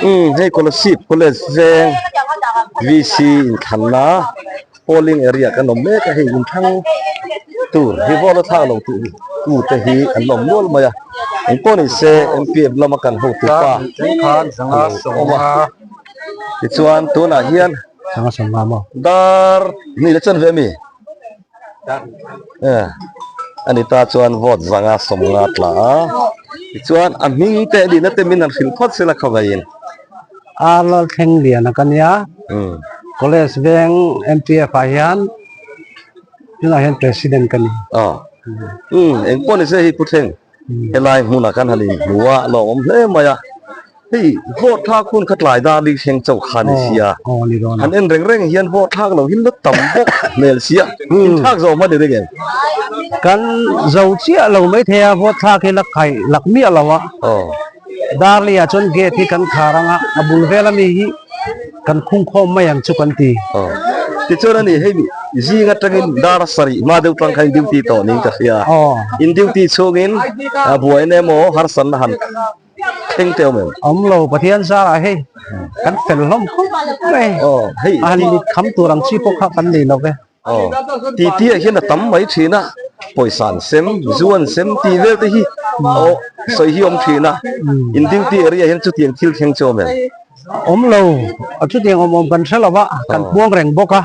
Umm hei Kolasib College veng VC inthlanna. Polling area kan awm mek a hei inthlang tur hi vote a thlak lo tu tu te hi an awm nual mai a engpawh ni se M P F lama kan hotu pa a lo awm a tichuan tunah hian dar hnih leh chanve ami a ni ta chuan vote zanga sawmnga tla a tichuan a hming te a nihna te min han hrilh phawt sela khawveiin. A Lalthleng Liana ka nia, College veng MPF ah hian tunah hian President ka ni. Aw, umm engpawh ni se hei Pu Thleng, helai hmunah khan han inhmu a, a lawmawm hle mai a, hei vote thlak hun kha tlai dar ling thleng chauh kha ni sia, han en reng reng hian vote thlak lo hi la tam bawk hmel sia, inthlak zo hman i ring em? Kan zo chiah lo maithei a, vote thlak hi la khaih lak miah lo a. Darley ah chuan gate hi kan khar ang a, a bul vel ami hi kan khung khawm mai ang chu kan ti. Aw, tichuan ani hei zing atangin dar sarih hma deuh tang khan duty tawh niin ka hria. In duty chhungin a buaina emaw harsatna han thleng teh awm em? Awm lo, Pathian zarah hei kan fel hlawm khawp mai. Aw, hei a han mit kham tur ang chi pawh kha kan nei lo ve. Aw, titi ah hian a tam mai thin a, pawisa an sem, zu an sem tih vel te hi aw sawi hi awm thin a, in duty area hian chutiang thil thleng chu awm em? Awm lo, chutiang awm awm kan hre lo va, kan puang reng bawk a,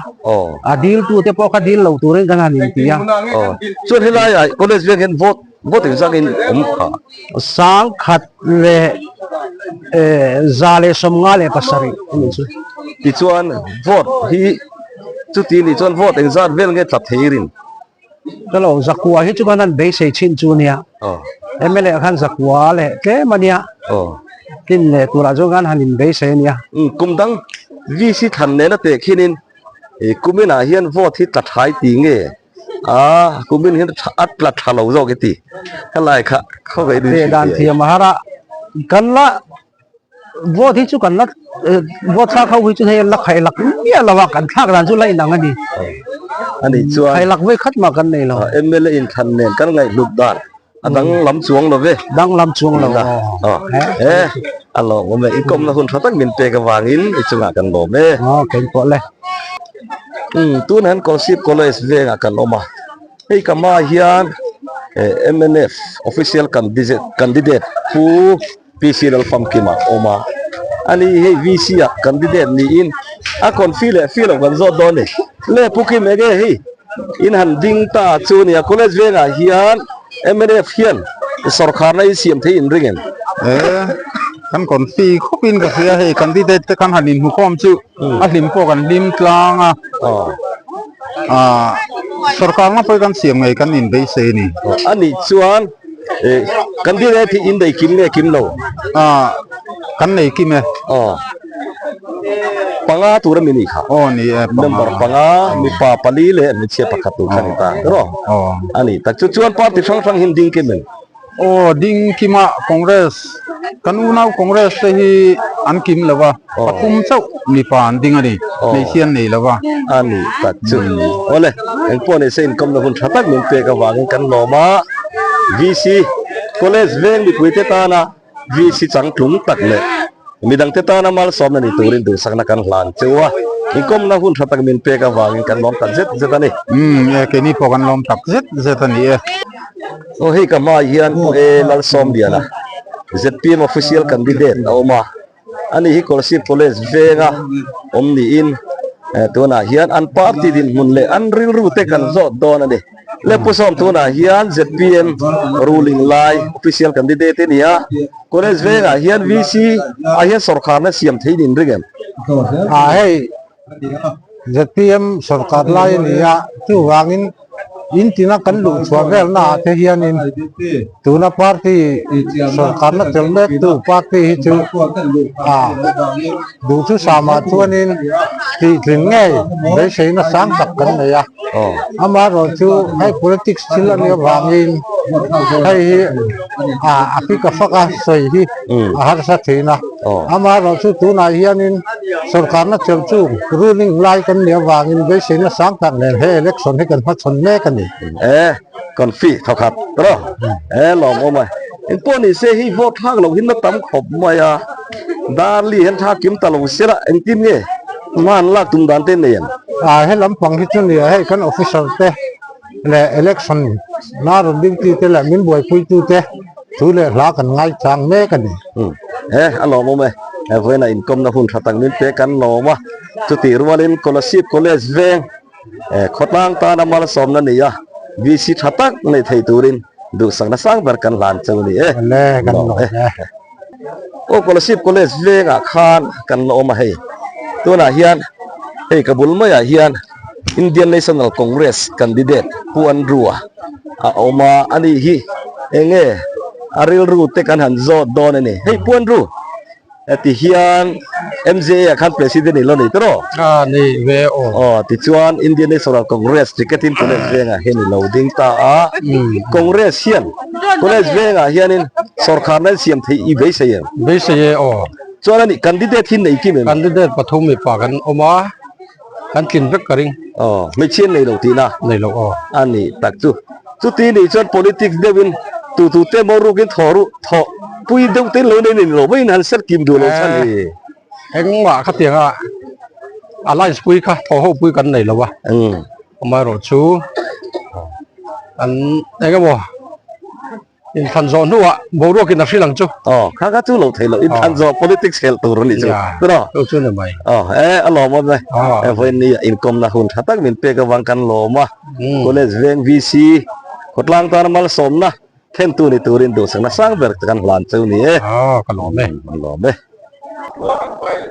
a dil tu te pawh kha dil lo turin kan han inti a. Aw, chuan helai ah college veng hian vote vote engzak in awm kha? Sangkhat leh 157 a nih chu. Tichuan vote hi chuti nih chuan vote engzat vel nge tla thei rin? Ka lo zakua hi chu kan han beisei chin chu nia. MLA khan zakua leh tlem a nia. Tlin leh turah chuan kan han inbeisei a nia. Kum dang VC thlan nena teh khinin kuminah hian vote hi tla thai ti nge? A kumin hian a tla tha lo zawk i ti. Helai kha khaw in Teh dan thiam a har a. Kan la vote hi chu kan la vote thlak ho hi chu hei an la khaih lak miah lo a, kan thlak dan chu la inang a ni. Ani chuan khaih lak vawi khat mah kan nei lo. MLA inthlan nen kan ngaihhlut dan a danglam chuang lo ve. Danglam chuang lo. E. A lawmawm e, inkawmna hun tha tak min pek avangin i chungah kan lawm e. Aw, kei pawh le. Umm, tunah hian Kolasib College vengah kan awm a, hei ka hmaah hian mnf official candidate Pu PC Lalfamkima a awm a, ani hei VC ah candidate niin a confi leh fi loh kan zawt dawn a ni. Le Pu Kim enge hei in han ding ta chu nia college vengah hian mnf hian sawrkharna in siam thei in ring em? E kan confi khawp in ka hria hei candidate te khan han inhmukhawm chu a hlim pawh kan hlim tlang a ah sawrkarna pawh hi kan siam ngei kan inbeisei a ni. Anih chuan Eh, kan dil e thi in nei kim nge kim lo? Ah, kan nei kim e. Oh. Panga tur ami ni kha. Oh, ni e, panga. Member panga, mipa pali leh hmeichhia pakhat tur kha ni ta, tiraw? Oh. Ani, tak chu chuan party hrang hrang hin ding kim em? Oh, ding kim a, Congress, kan unau Congress te hi an kim lo va, pathum chauh mipa an ding a ni, hmeichhia an nei lo va. Ani, tak chu. Awle, engpawh ni se inkawmna hun tha tak min pek avangin kan lawm a. VC College veng mipuite tana VC changtlung tak leh midangte tana malsawmna ni turin duhsakna kan hlan cheu a, inkawmna hun tha tak min pek avangin kan lawm tak zet zet a ni. Umm e, keini pawh kan lawm tak zet zet a ni e. Aw hei ka hmaah hian Pu E Lalsawmliana, zpm Official Candidate a awm a. Ani hi Kolasib College venga awm niin tunah hian an party dinhmun leh an rilru te kan zawt dawn a ni. Le Pu Sawm tunah hian zpm ruling lai official candidate a ni a, College vengah hian VC ah hian sawrkharna siam thei nin ring em? Ah hei zpm sawrkar lai a ni a, chuvangin in tina kan luh chhuah velna ah te hianin tuna party sawrkarna tel mek tu party hi chu ah duhthusam ah chuanin tihtlin ngei beiseina sang tak kan nei a amaherawh chu hei politics thil a nih avangin hei hi ah a fik a fak a sawi hi a harsa thin a amaherawh chu tunah hianin Sorkarna chelh chu ruling lai kan nih avangin beiseina sang tak nen he election hi kan hmachhawn mek a ni. E, confi thawkhat tawh e lawm awm a. Engpawh ni se hei vote thlak loh hi na tam khawp mai a, Darli hian tha kim ta lo se la engtin nge hma an lak tum dan te nei ang? A he lampang hi chu nia hei kan officer te leh election na rawn duty te leh min buaipui tu te thu leh hla kan ngaichang mek a ni. He a lawmawm e, he vawiinah inkawmna hun tha tak min pek kan lawm a, chutih rualin Kolasib College veng khawtlang tana malsawmna ni a, VC tha tak nei thei turin duhsakna sang ber kan hlan cheu a ni e. Lawm e. Aw Kolasib College vengah khan kan la awm a hei, tunah hian hei ka bul maiah hian Indian National Congress candidate Pu Andrew-a a awm a, ani hi eng nge a rilru te kan han zawt dawn a ni. Hei Pu Andrew, heti hian MJA ah khan President i lo nei tawh raw? A nei ve aw. Aw, tichuan Indian National Congress ticket in College vengah hian i lo ding ta a, Congress hian College vengah hianin sawrkharna in siam theih i beisei em? Beisei e aw. Chuan ani candidate hi nei kim em? Candidate pathum mipa kan awm a. Kan tlin vek ka ring. Aw, hmeichhia nei lo tihna? Nei lo aw. A ni tak chu. Chuti nih chuan politics deuhin tu tu te maw rukin thaw ruh thaw pui deuh te lo nei nei lo maiin han ser kim duh lo chhan hi. Engmah khatianga alliance pui kha thaw ho pui kan nei lo a. Amaherawhchu an engemaw. Inthlan zawh hnuah boruakin a hrilh ang chu. Aw, kha kha chu lo thei lo. Inthlan zawh politics helh tur a nih chu. Tiraw? Chu chu ni mai. Aw, e a lawm awm e. E vawiin ni ah inkawmna hun tha tak min pek avang kan lawm a. College veng VC khawtlang tana malsawmna thlentu ni turin duhsakna sang ber kan hlan cheu ni e. Aw, ka lawm e. Ka lawm e.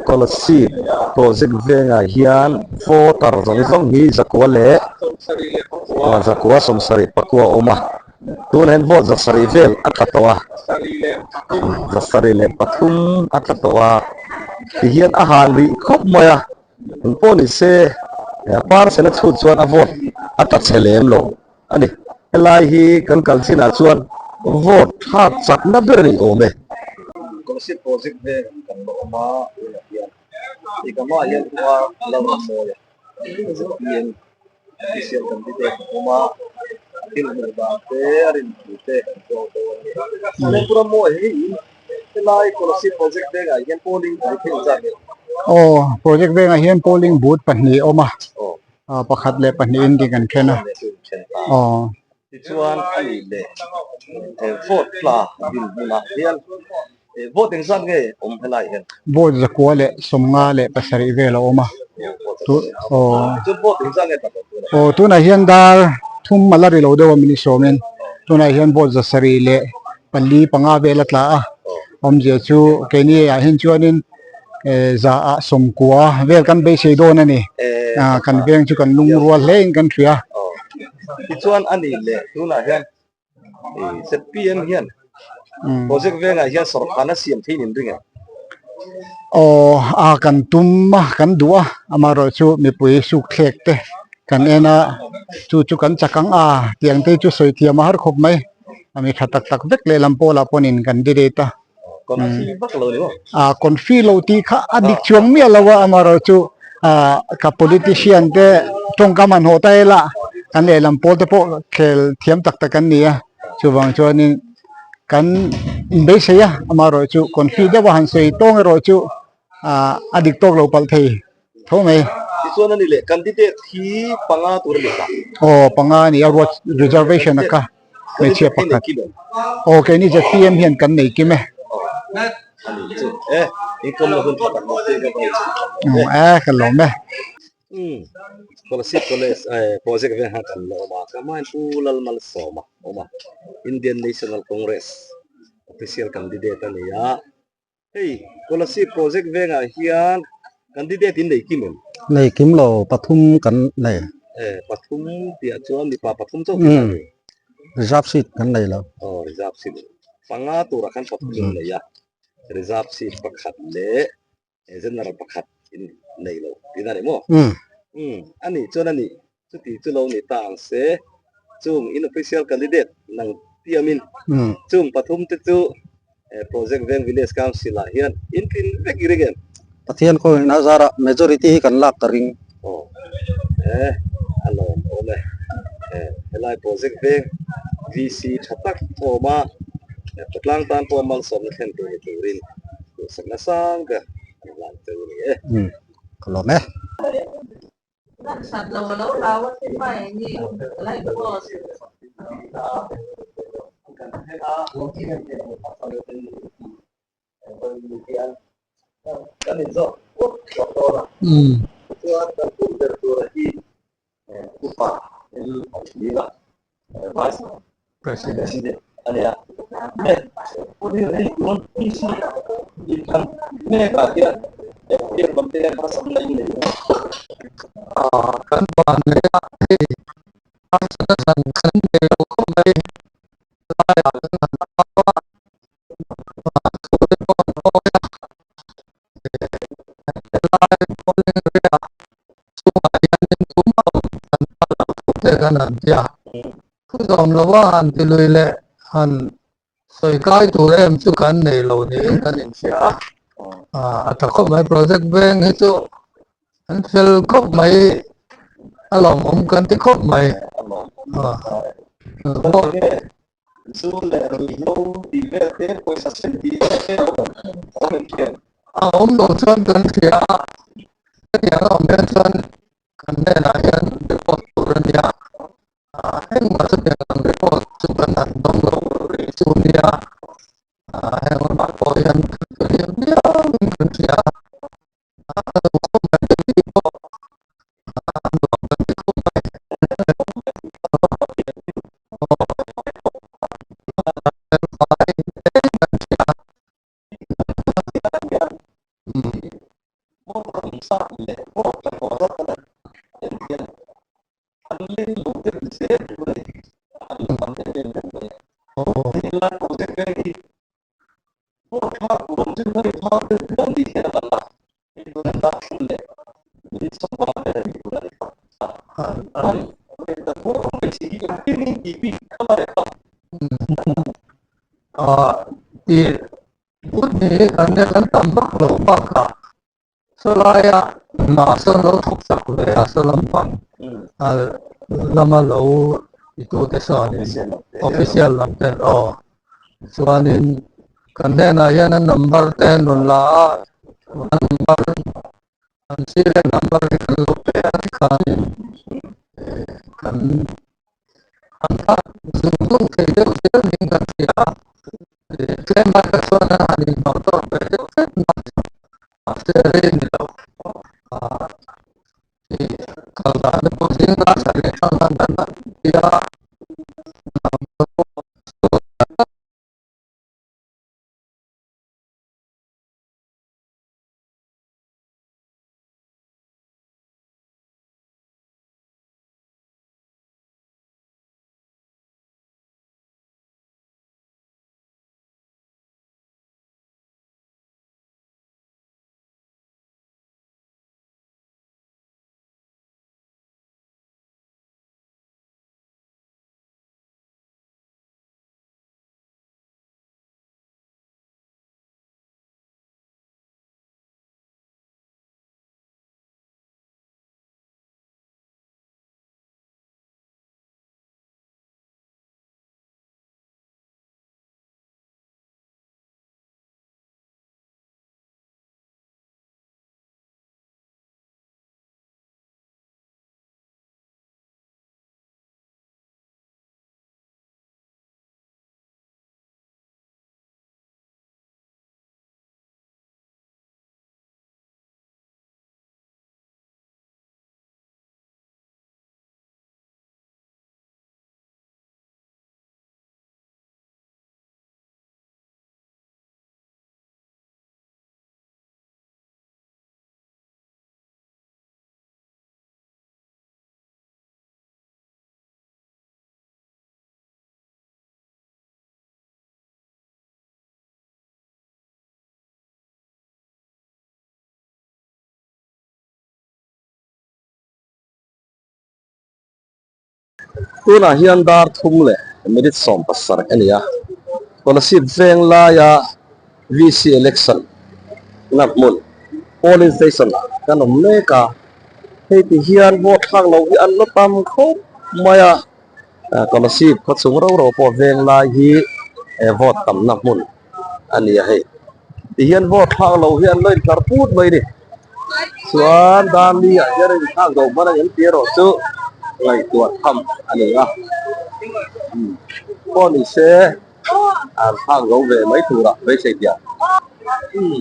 Scholarship project vengah hian voter zawng zawng hi zakua leh zakua sawmsarih pakua a awm a. Tunah hian vote zasarih vel a tla tawh a, zasarih leh pathum a tla tawh a, tihian a han rih khawp mai a, engpawh ni se a parcel a chhut chuan a vote a tla chhe lem lo a ni. Helai hi kan kal chinah chuan vote thlak chakna ber a ni awm e. Scholarship project vel kan la awm a, tunah hian hei ka hmaah hian khua la rawn mawi a. Zpm official candidate a awm a, thil hmuh dan te a rin thu te kan zawk dawn a ni. Pu Rammawi hi in Helai Kolasib project vengah hian polling booth hi engzat nge? Aw, project vengah hian polling booth pahnih a awm a, pakhat leh pahnihin tih kan then a. Aw. Tichuan a nih leh vote tla dinhmunah hian vote engzat nge awm helai hian? Vote zakua leh 57 vel a awm a. Chuan vote engzat nge tla tawh tunah? Aw, tunah hian dar thum a la ri lo deuh a min sawmin tunah hian vote 704 5 vel a tla a. Awmzia chu keini ah hian chuanin za ah 90 vel kan beisei dawn a ni. Kan veng chu kan lungrual hle in kan hria. Tichuan a nih leh tunah hian ZPM hian project vengah hian sawrkharna siam thei in ring em? Aw a kan tum a kan duh a amaherawh chu mipui suk thlek te kan en a chu chu kan chak ang a tiang te chu sawi thiam a har khawp mai. Ami tha tak tak vek lehlam pawlah pawhin candidate a. Confi vak lo ni maw? A confi lo tih kha a dik chuang miah lo a amaherawh chu ka politician te tawngkam han hawh ta ila kan lehlam pawl te pawh khel thiam tak tak an ni a chuvang chuanin kan inbeisei a amaherawh chu confi deuh a han sawi tawng erawh chu a dik tawk lo palh thei. Tho mai. Tichuan a ni leh candidate hi panga tur a ni ta. Aw panga a ni a ruat reservation a kha hmeichhia pakhat. Aw keini ZPM hian kan nei kim e. A ni chu e income na hun tha tak mai te ka va nei. E ka lawm e. Umm Kolasib College project vel khan kan la awm a ka hmain Pu Lalmalsawma awm a Indian National Congress official candidate a ni a. Hei Kolasib project vengah hian candidate in nei kim em? Nei kim lo, pathum kan nei. E, pathum tihah chuan mipa pathum chauh tih a ni. Reserve seat kan nei lo. Aw, reserve seat panga turah khan pathum in nei a, reserve seat pakhat leh general pakhat in nei lo tih a ni maw? Umm, a nih chuan a nih Chuti chu lo ni ta ang se, chung in official candidate nang tiamin chung pathum te chu Project Veng Village Council ah hian in tlin vek i ring em? Pathian kawngin a zarah majority hi kan lak ka ring. Aw e, a lawm awm e. Helai Project Veng VC tha tak awm a, khawtlang tan pawh malsawmna thlen tur ni turin duhsakna sang ber an hlan cheu a ni e. Ka lawm e. President a ni a, mek ah hian FPM lam te hian harsatna in nei a. Kan van leh a hei harsatna hran kan nei lo khawp mai laiah kan han au a, thu te pawh an awi a, helai polling area chungah hianin tumah awm kan phal lo thu te kan han ti a. Thu zawm lova han ti lui leh han sawi kai tur em chu kan nei lo niin kan inhria a. A tha khawp mai project veng hi chu an fel khawp mai a lawmawm kan ti khawp mai. A awm lo chuan kan hria a, hetiang a awm hian chuan kan hnenah hian report tur a nia. Engmah chutiang ang report chu kan han dawng lo rih chu nia, heng lamah pawh hian kan hriat viauin kan hria a, a lo khawp mai te hi pawh a nuam kan ti khawp mai. Kan tam vak lo bakah Sawlaia hna sawn lo thawk chak ve a, saw lampang lama lo titute sawn official lam ten aw chuanin. Kan hnenah hian an number te an rawn la a, an number an serial number hi kan lo pe a tikhanin kan an thlak zung zung thei deuh zel niin kan hria a, tlem lai kha chuan an han inhnawh tawk ve deuh hret mai a, mahse rei a ni lo. Kal dan te pawh zing a sarih atang khan kan han ti a. Tunah hian dar thum leh minute 17 a ni a, Kolasib veng laia VC election na hmun polling station ah kan awm mek a, hei ti hian vote thlak loh hi an la tam khawp mai a, Kolasib khaw chung rau rau pawh veng lai hi vote tamna hmun a ni a hei. Ti hian vote thlak loh hi an lo intlar put mai a ni. Chuan Darli ah hian a inthlak zo hman a ni ang tih erawh chu ngaihtuah tham a ni a. Pawh ni se an thlak zo ve mai turah beisei diak.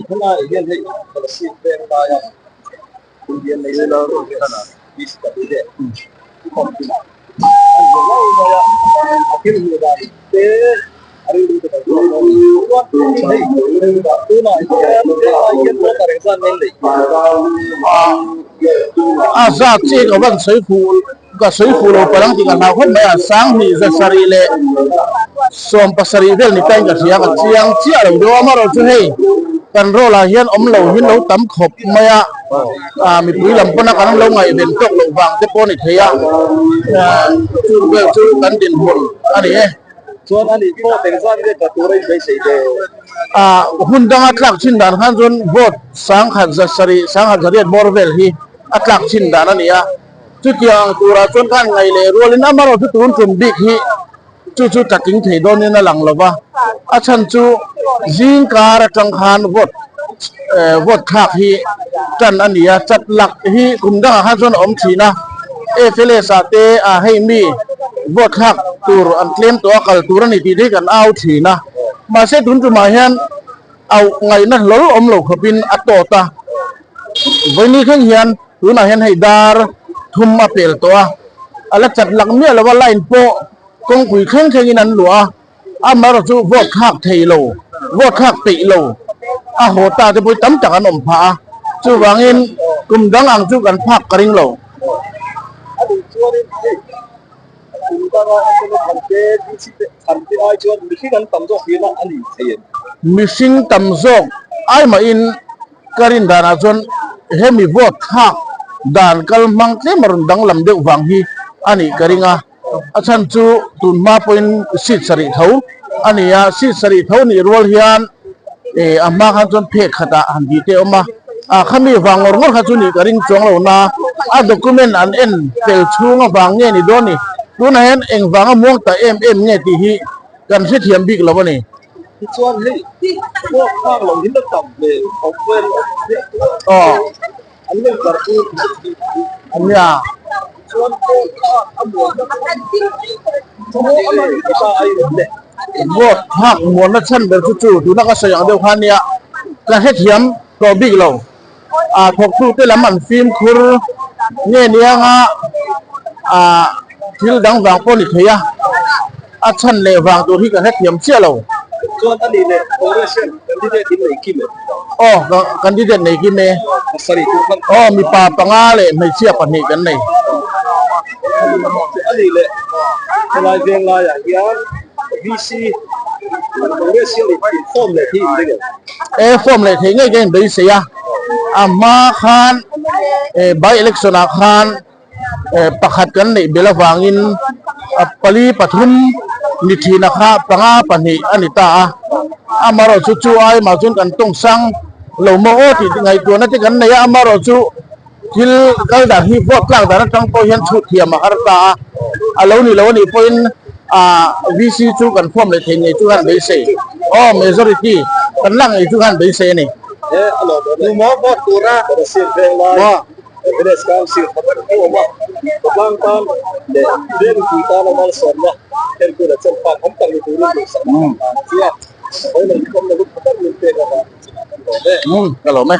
Helaiah hian hei Kolasib veng laia Indian National Congress BCW khawmpinah an hmu ngei mai a, a thil hmuh dan te a rilru te kan zawk dawn a ni. Chuan hei tunah hian helai hian voter engzat nge an neih? A zat chiah ka van sawi fuh ka sawi fuh lo palh ang tih ka hlau khawp mai a, 1770 vel ni tain ka hria ka chiang chiah lo deuh a, amaherawhchu hei kan roll ah hian awm lo hi lo tam khawp mai a, ah mipui lam pawn a kan lo ngaihven tawk loh vang te pawh a ni thei a, chung vel chu kan dinhmun a ni e. Chuan a nih pawh engzat nge tla tura in beisei ve? Ah hun danga tlak chin dan khan chuan vote 1070, 1008 bawr vel hi a tlak chin dan a ni a. Chutiang ang turah chuan khan ngaih leh rualin amaherawhchu tun tum bik hi chu chu tlaking thei dawnin a lang lova, a chhan chu zing kar atang khan vote vote thlak hi tan a ni a, chat lak hi kum dangah khan chuan a awm thin a, FLS ah te ah hei mi vote thlak tur an tlem tawh a kal tur a ni tih te hi kan au thin a, mahse tun tumah hian auh ngaihna hlawl awm lo khawpin a tawt a, vawiini thleng hian. Tunah hian hei dar thum a pel tawh a, a la chat lak miah lo a, line pawh kawngpui thleng thlengin an luah a, amaherawh chu vote thlak thei lo, vote thlak peih lo a haw ta te pawh hi tam tak an awm phah a, chuvangin kum dang ang chu kan phak ka ring lo. A duh chuanin hei kum danga enkawl a thante DC te thante ai chuan mihring an tam zawk hian a ni thei em? Mihring tam zawk ai mahin Ka rin danah chuan hemi vote thlak dan kal hmang tlem a rawn danglam deuh vang hi a nih ka ring a, a chhan chu tun hma pawhin seat sarih tho a ni a, seat sarih tho nih rual hian eh a hma khan chuan phek khatah han tih te a awm a, ah khami vang ngawr ngawr kha chu nih ka ring chuang lo na, a document an en fel chhung avang nge ni dawn ni, tunah hian engvanga muang ta em em nge tih hi kan hrethiam bik lo a ni. Tichuan hei vote thlak lo hi la tam hmel awm vel Aw. An lo kar pui Ania. Chuan vote thlak a muanna chhan enge ta ai rin le. Vote thlak muanna chhan ber chu chu tuna ka sawi ang deuh kha ania ka hrethiam tawh bik lo. A thawktute lam an fimkhur nge nianga ah thil dang vang pawh ni thei a, a chhan leh vang tur hi ka hrethiam chiah lo. Chuan a nih leh Congress hian candidate in nei kim em? Aw, candidate nei kim e. Pasarih tur khan. Aw, mipa panga leh hmeichhia pahnih kan nei. A nih leh helai veng laiah hian VC Congress hian in form leh thei in ring em? E form leh theih ngei ka inbeisei a, a hma khan by election ah khan pakhat kan neih belh avangin pali pathum ni thina kha panga pahnih a ni ta a, amaherawhchu chu ai mah chuan kan tawng sang lo maw aw tih ngaihtuahna te kan nei a, amaherawhchu Thil kal dan hi vote tlak dan atang pawh hian chhut thiam a har ta a, a lo ni lo anih pawhin ah VC chu kan form leh thei ngei chu khan beisei aw majority kan lak ngei chu khan beisei a ni. He a lawm awm e. Tumaw vote tura Russia veng lai Village Council kha tak a awm a, khawtlang tan leh vengpui tana malsawmna enkawl a chen phak awm tak ni turin duhsakna kan hlan a tia, hawi leh inkhawmna hun tha tak min pek avangin chungah kan lawm e. Ka lawm e.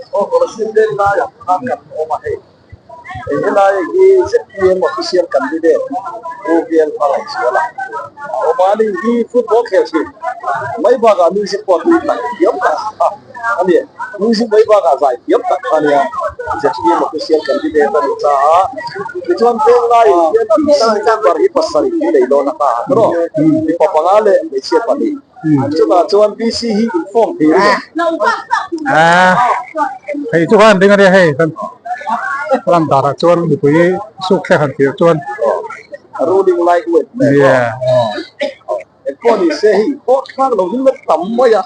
Aw Kolasib veng laiah khan kan awm a hei. Hei helai hi zpm official candidate Pu Bial Hmangaihzuala a awm a, ani hi football khel thin mai bakah music pawh a tui tak thiam tak kha a ni. Music mai bakah zai thiam tak kha a nia. Zpm official candidate a ni ta a. Tichuan veng laiah hian PC member hi pasarih hi nei dawn a kha a tawh. Mipa panga leh hmeichhia pahnih. Chutah chuan VC hi inform thei a ni. Ah, hei chu khan ding a nia hei kan ram darah chuan mipui suk thlek han tir chuan ruling lai uet mai yeah engpawh ni se hei pawh thlak lo hi la tam mai a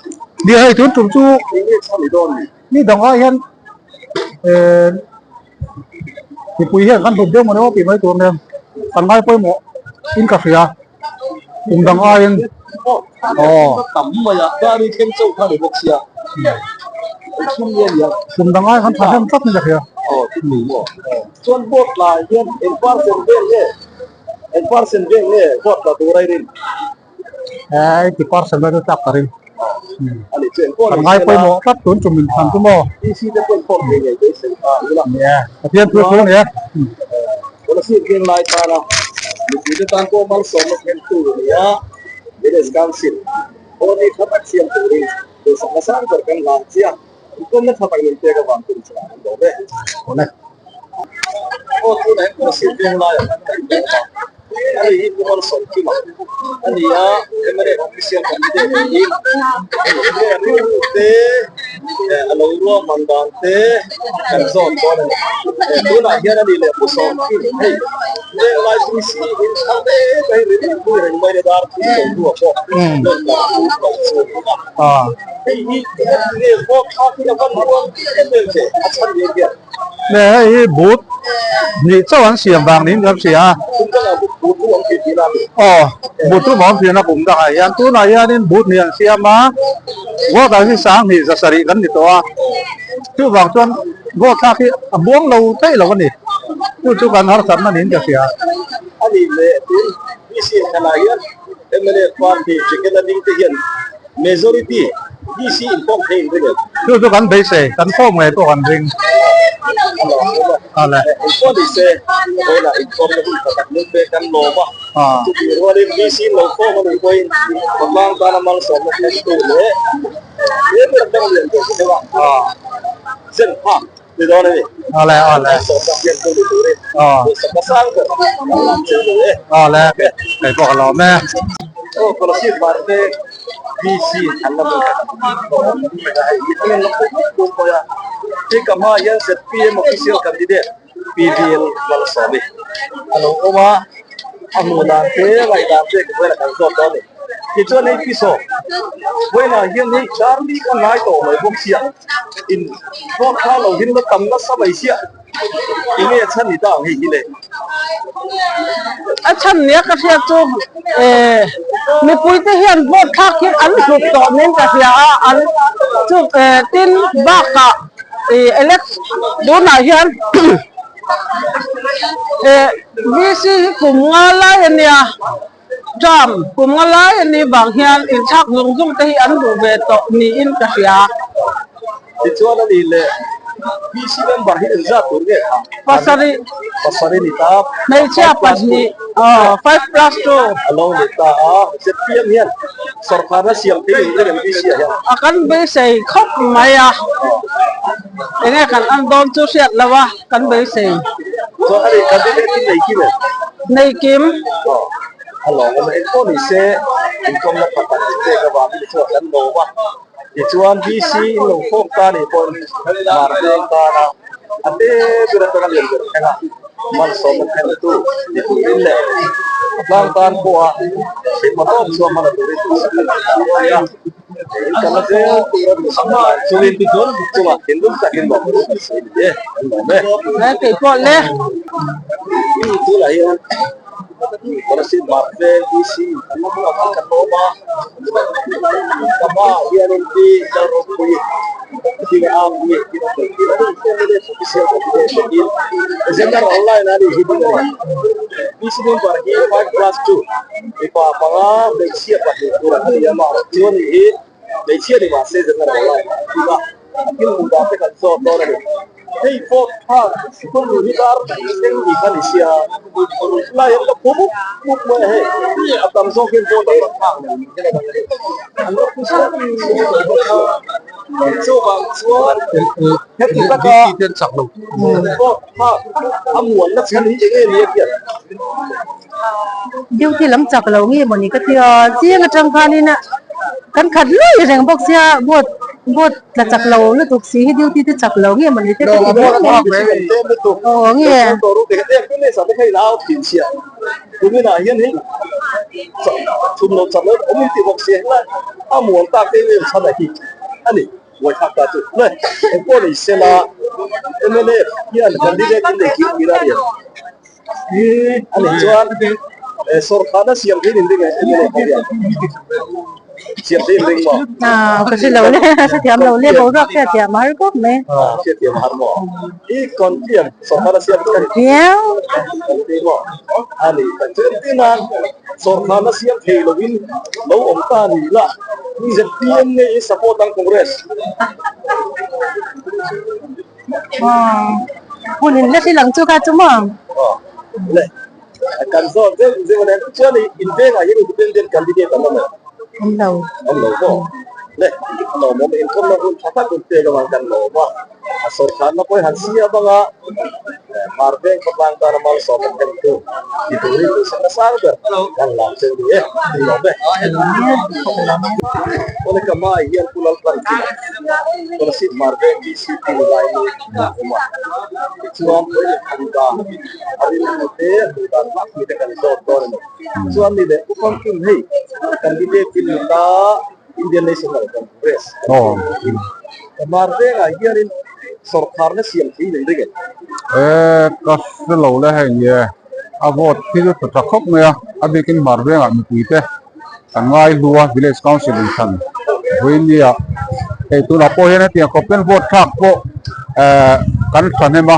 nia hei tun tum chu enge chhan ni dawn ni ni dang ai hian eh mipui hian kan hlut deuh maw tih mai tur nia kan ngai pawimawh in ka hria. Kum dang aiin aw tam mai a gari thleng chauh kha ni bawk sia engthil nge nia kum dang ai khan thahnem tlat ni ka hria aw thil maw chuan vote la hian eng percent vel nge eng percent vel nge vote la tur a i rin eh 80 percent vel chu tlak ka ring ani chu engpawh kan ngai pawimawh tlat tun tum in thlan chu maw PC te pawh inkhawm thei ngei beisei ta ila nia Pathian thu thu ania Policy veng lai tana mipuite tan pawh malsawmna thlentu a ni a, Village Council body tha tak siam turin duhsakna sang ber kan hlan chiah. Inpawmna tha tak min pek avang tum chungah kan lawm e. Aw tunah hian Policy veng laiah khan kan lawm a. Ani hi Pu Malsawmkima a ni a, mla official candidate niin enge rilru te a lo ruahman dan te kan zawt dawn a ni. Tunah hian ani leh Pu Sawmkim hei venglai VC in thlang mek a hei rilru reng mai dar thum lo hnu ah pawh rawn kal pui tawh chu a ni a. Hei hi enge vote thlak hi a van ruang em em ve a chhan ni hian. Nge hei hi but hnih chauh an siam vang niin kan hria a. Aw but chu awm thin a kum dangah hian tunah hianin but hnih an siam a vote ah hi sanghnih za sarih kan ni tawh a chuvang chuan vote thlak hi a buang lo theih lo a ni chu chu kan harsatna niin ka hria. A nih leh tun VC inthlanah hian mla party ticket a ding te hian Majority DC in form thei in ring em? Chu chu kan beisei, kan form ngei pawh kan ring. A lawm awm a. Awle. Engpawh ni se, vawiinah in form na hun tha tak lut ve kan lawm a. Chutih rualin DC in lo form a nih pawhin khawtlang tana malsawmna thlentu leh he ber dang lian deuh deuh a zen phak ni dawn a ni. Awle awle. Malsawmna thlentu ni turin duhsakna sang ber kan lam che duh e. Awle. Kei pawh ka lawm e. Aw Kolasib Varte. VC an la hmu a, hei ka hmaah hian zpm official candidate PVL Malsawmi a lo awm a, a hmuh dan te ngaih dan te ka vawiinah kan zawt dawn a ni. Tichuan hei pi saw vawiinah hian hei Charlie kha hnai tawh mai bawk sia in vote kha lo hin la tam nasa mai sia enge chhan ni ta ang hei hi le. A chhan nia ka hriat chu eh mipui te hian vote thlak hi an hlut tawh niin ka hria a, an chu eh tin bakah ih elec tunah hian eh VC hi kum nga lai a nia. Term kum nga lai a nih vang hian inthlak zung zung te hi an duh ve tawh niin ka hria. Tichuan a nih leh PC member hi engzat tur nge kha? Pasarih. Pasarih ni ta. Hmeichhia pahnih aw 5+2. A lo ni ta a, ZPM hian sorkarna siam thei in ring em PC ah hian? A kan beisei khawp mai a, enge kan an dawn chu hriat lo a. Kan beisei. Chuan a nih candidate hi nei kim em? Nei kim. Aw, a lawm awm e. Engpawh ni se inkawmna pakhat in pek avangin i chuan kan lawm a. Tichuan VC in lo fawk ta nih pawhin mar veng tana a te ber atanga lian ber thleng a malsawmna thlentu ni turin leh a tlang tan pawha hrilhma tawp chhuah hmana turin duhsak kan ni a. Mipa panga hmeichhia pahnih tur an ni a, mahse chuan nih hi hmeichhia ni mahse general line ah an lut a, a thil hmuh dan te kan zawt dawn a ni. Hei pawh kha sikul luh hi dar thleng ni kha ni sia, lai hian ka phu mup mup mai a hei, a tam zawk hian vote an rawn thlak leh an la phu sawt sawt bawk a, chuvang chuan heti taka vote thlak a muanna chhan hi eng nge ni a hian. Duty lam chak lo nge mawni ka tia chiang atang khanin kan khat lui reng bawk sia vote vote tla chak lo lutuk si hi duty te chak lo nge mawni te ka ti mai mai aw nge. A nih chuan sawrkharna siam theih in ring em hian siam theih in ring maw? Ka hre lo le, hrethiam lo le, boruak hriatthiam a har khawp mai. Hriatthiam a har maw? I confi em sawrkharna siam theih? Viau. Confi maw? A nih tak chu entir nan sawrkharna siam thei lovin lo awm ta ni la ZPM nge i support ang Congress? Hun in la hrilh ang chu kha chu maw? Le kan zawt zeuh zeuh a nia chuan in vengah hian independent candidate an awm em? Awm lo. Awm lo maw? Le a lawmawm inkhawmna hun tha tak hun pek avang kan lawm a, a sawrkharna pawh hi han siam anga Hmar veng khawtlang tana malsawmna thlentu ti turin duhsakna sang ber kan lam che u ni e, in lawm e. Awle ka hmaah hian Pu Laltlanchina Kolasib Hmar veng DCP ni lai ni a awm a, tichuan Puai leh Thangdan a rilru te a hmuh dan vak mi te kan zawt dawn a ni. Chuan ni leh Pu Famkim hei candidate in ni ta Indian National Congress Hmar vengah hianin sawrkharna siam thei in ring em? E ka hre lo le hei ni e, a vote hi chu tha tha khawp mai a, a bikin Hmar vengah mipui te kan ngai hlu a village council in thlan vawinia hei tunah pawh hian hetiang khawp hian vote thlak pawh eh kan thahnem a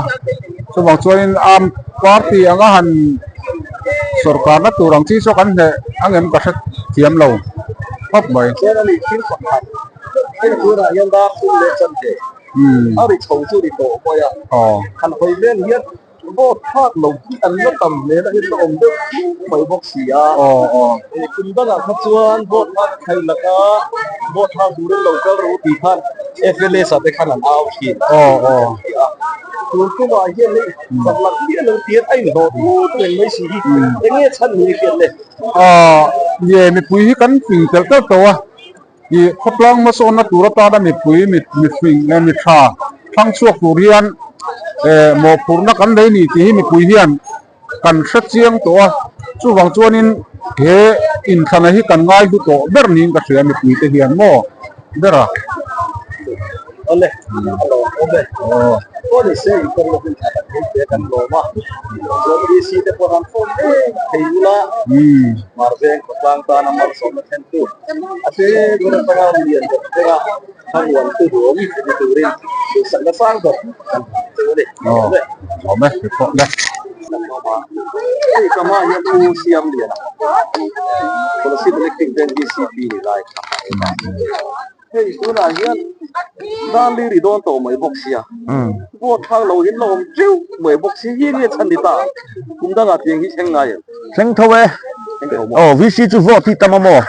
chuvang chuanin arm party anga han sawrkarna tur ang chi chu kan hneh angem ka hre thiam lo khawp mai. Chuan a nih thil pakhat hei tunah hian dar thum leh chanve a ri chho chu ri tawh mai a, han hawi vel hian Vote thlak lo hi an la tam hle na hian ka awm deuh thung mai bawk si a. Kum dangah kha chuan vote thlak thei laka vote thlak turin lo kal ru tih khan FLS ah te khan an au thin a. Tun tumah hian hei chak lak miah lo tian a inhlawh tut reng mai si hi eng nge chhan ni hriat le? Nge mipui hi kan fing telh telh tawh a. Ih khawtlang hmasawnna tur atana mipui mifing leh mi tha thlang chhuak tur hian eh mawhphurhna kan nei ni tih hi mipui hian kan hre chiang tawh a, chuvang chuanin he inthlana hi kan ngai hlu tawh ber niin ka hria mipui te hian maw ber a. Awle, a lawm awm e. Aw ni se, inkhawm lovin tha tak. min pe kan lawm a, chuan VC te pawh han form ngei thei ula, Hmarveng khawtlang tana malsawmna thlentu a te ber atanga lian ber thlenga thlamuan tu duhawm ni turin duhsakna sang ber kan hmu cheu a ni. Aw, lawm e, report le. Hei ka hmaah hian Pu Siamliana, Kolasib Electric Bank VCP ni lai kha a awm a. Hei tunah hian Darli ri dawn tawh mai bawk sia, vote thlak lo hian la awm teuh mai bawk sia hi nge chhan ni ta? Kum dangah tiang hi thleng ngai em? Thleng tho e. Aw VC chu vote hi tam a maw?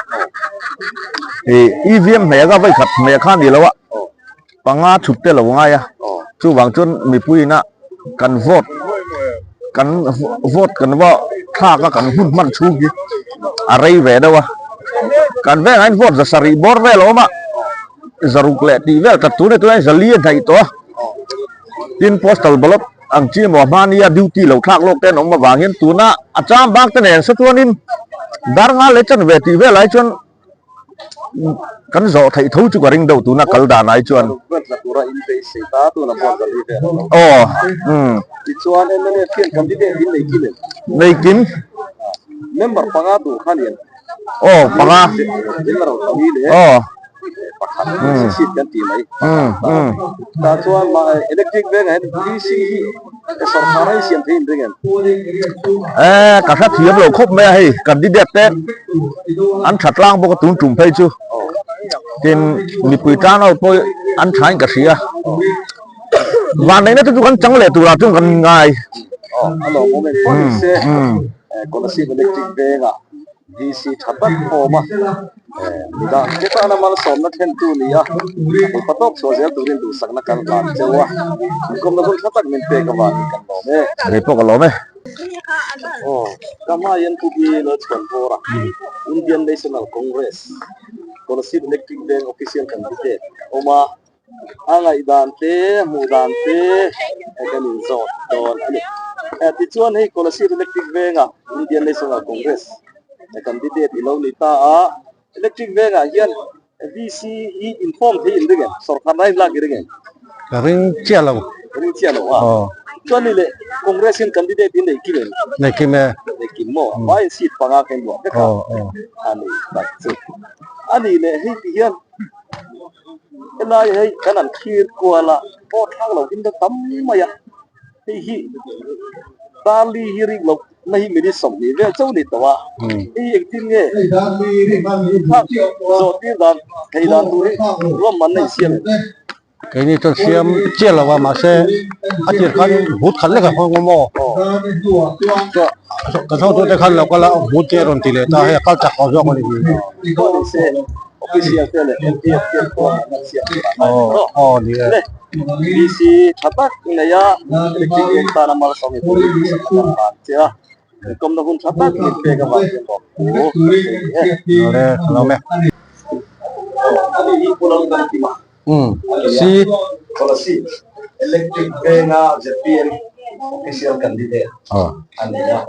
Ih EVM hmeh kha vawikhat hmeh kha a ni lo a, panga chhut te lo ngai a, chuvang chuan mipui ina kan vote kan vote kan va thlak a kan hun hman chhung hi a rei ve deuh a kan vengah hian vote za sarih bawr vel a awm a zaruk leh tih vel tlat tur a ni tunah hian zali a hnaih tawh a tin postal ballot ang chi emaw hmania duty lo thlak lawk te an awm avang hian tuna a chang bak te nen sa chuanin dar nga leh chanve tih velah hi chuan. Kan zawh theih tho chu ka ring deuh tuna kal dan ai chuan. Aw umm. Nei kim. Aw panga. Aw. Umm umm. Eh ka hre thiam lo khawp mai a hei candidate te an tha tlang bawk a tun tum phei chu tin mipui tan ho pawh an tha in ka hria vanneihna te chu kan chang leh turah chuan kan ngai. VC tha tak form a midang te tana malsawmna thlentu ni a, mipa tawk chhuah zel turin duhsakna kan hlan cheu a, inkawmna hun tha tak min pek avangin kan lawm e. Rei pawh ka lawm e. Aw, ka hma hian Pu Bi lo chhuan bawr a, Indian National Congress, Kolasib Electric Bank Official Candidate awm a, A ngaihdan te, hmuh dan te kan inzawt dawn a ni. Tichuan hei Kolasib Electric Vengah Indian National Congress candidate i lo ni ta a, Electric Vengah hian VC hi inform thei in ring em? Sorkar na in lak i ring em? Ka ring chiah lo. Ka ring chiah lo a. Chuan ni leh Congress hian candidate in nei kim em? Nei kim e. Nei kim maw? Vai in seat panga kha in luah vek a. A ni tak chu. A ni leh hei ti hian Helai hei kan han thlir kual a pawh thlak loh in tam mai a hei hi Darli hi rik loh na hi minute 20 vel chauh ni tawh a hei engtin nge thlak zawh tir dan thei dan tur hi ruahman na insiam em? Keini chuan siam chiah lo a mahse a tir khan but khat lek a nghawng awm aw kan hotute khan lo kal a but te a rawn ti leh ta hei a kal chak tawh zawk a ni. Official te leh MPF te pawh an siam thin a Aw ni e. VC tha tak nei a electric eng tana malsawm hi tur in sak a kan che a inkawmna hun tha tak min pek avang hian lawm thu ka sawi e. Awle ka lawm e. Ani hi Pu Lalngangkima Um C. Policy Electric Venga ZPM Official Candidate a ni a.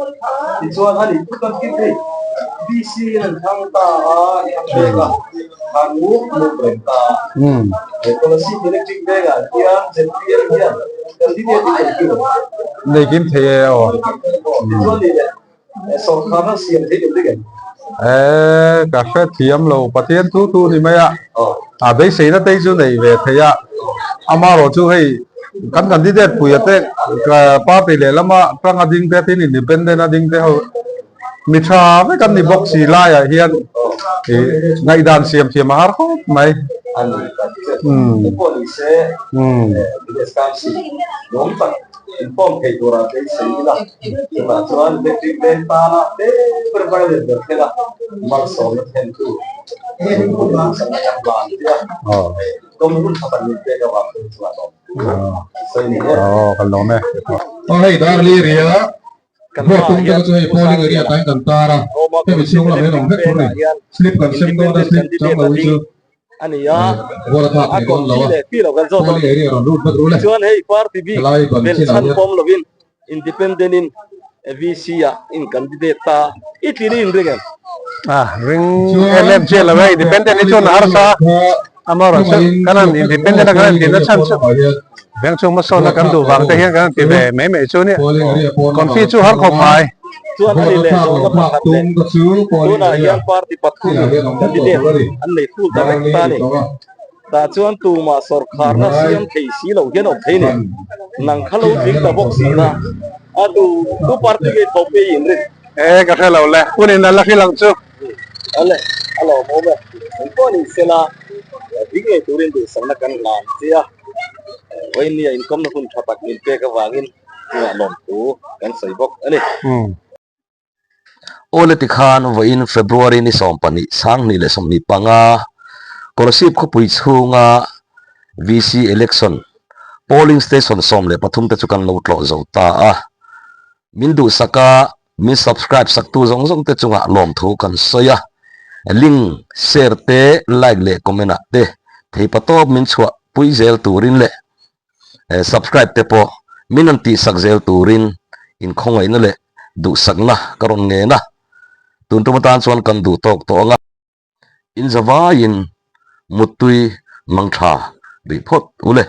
Tichuan ani Pu Lalkim hei VC in an thlang ta a, i thlang mek a, thlan mup mup reng ta a. He Policy Electric Venga hian ZPM hian candidate hi nei kim em? Nei kim thei e aw. Tichuan ni leh Sawrkharna siam theih em ring em? Eh, ka hre thiam lo, Pathian thu thu ni mai a, a beiseina te hi chu nei ve thei a, amaherawh chu hei kan candidate puia te party lehlama tanga ding te tin independent a ding te ho mi tha vek an ni bawk si laiah hian ih ngaihdan siam thiam a har khawp mai. Umm. Inkhawm thei turah beisei ila, chutah chuan electric veng tana ber ber leh ber thlenga malsawmna thlentu duhsakna kan hlan tia kawng hun tha tak min pek avang chu chuan lawm sawi ni e. Kan lawm e. Hei Darli ria vote tum te chu hei polling area tain kan tar a, hemi chhung lam hian awm vek tur a ni. Slip kan sem dawn a, slip chang lo hi chu a ni a, a confi leh fi lo kan zawt a, tichuan hei party bik belhchhan pawm lovin independent in VC ah in candidate ta i tlin i inring em? A ring em em chiah lo e, independent hi chuan a harsa. Amaherawhchu kan han independent a kan han tihna chhan chu veng chhung hmasawnna kan duh vang te hian kan han ti ve mai mai chu a nia. Confi chu har khawp mai. Chuan a ni leh zawhna pakhat leh tunah hian party pathum candidate an nei full ta vek ta a ni. Tah chuan tumah sawrkharna siam thei si lo hian awm thei a ni. Nang kha lo tling ta bawk si na a tu tu party nge tho pe i inrin? E ka hre lo le, hunin a la hrilh ang chu. Ale, a lawmawm e. Engpawh ni sela, ding ngei turin duhsakna kan hlan che a. Vawinia inkawmna hun tha tak min pek avangin chungah lawmthu kan sawi bawk a ni. Awle tikhan vawiin February ni 12 2025 Kolasib khawpui chhunga VC election polling station 13 te chu kan lo tlawh zo ta a. Min duhsak a, min subscribe saktu zawng zawng te chungah lawmthu kan sawi a. Link share te, like leh comment ah te theipa tawp min chhuah pui zel turin leh subscribe te pawh min rawn tihsak zel turin inkhawngaihna leh duhsakna ka rawn ngen a. Tun tum atan chuan kan duh tawk tawh ang a. In zavaiin muttui mangtha rih phawt u le.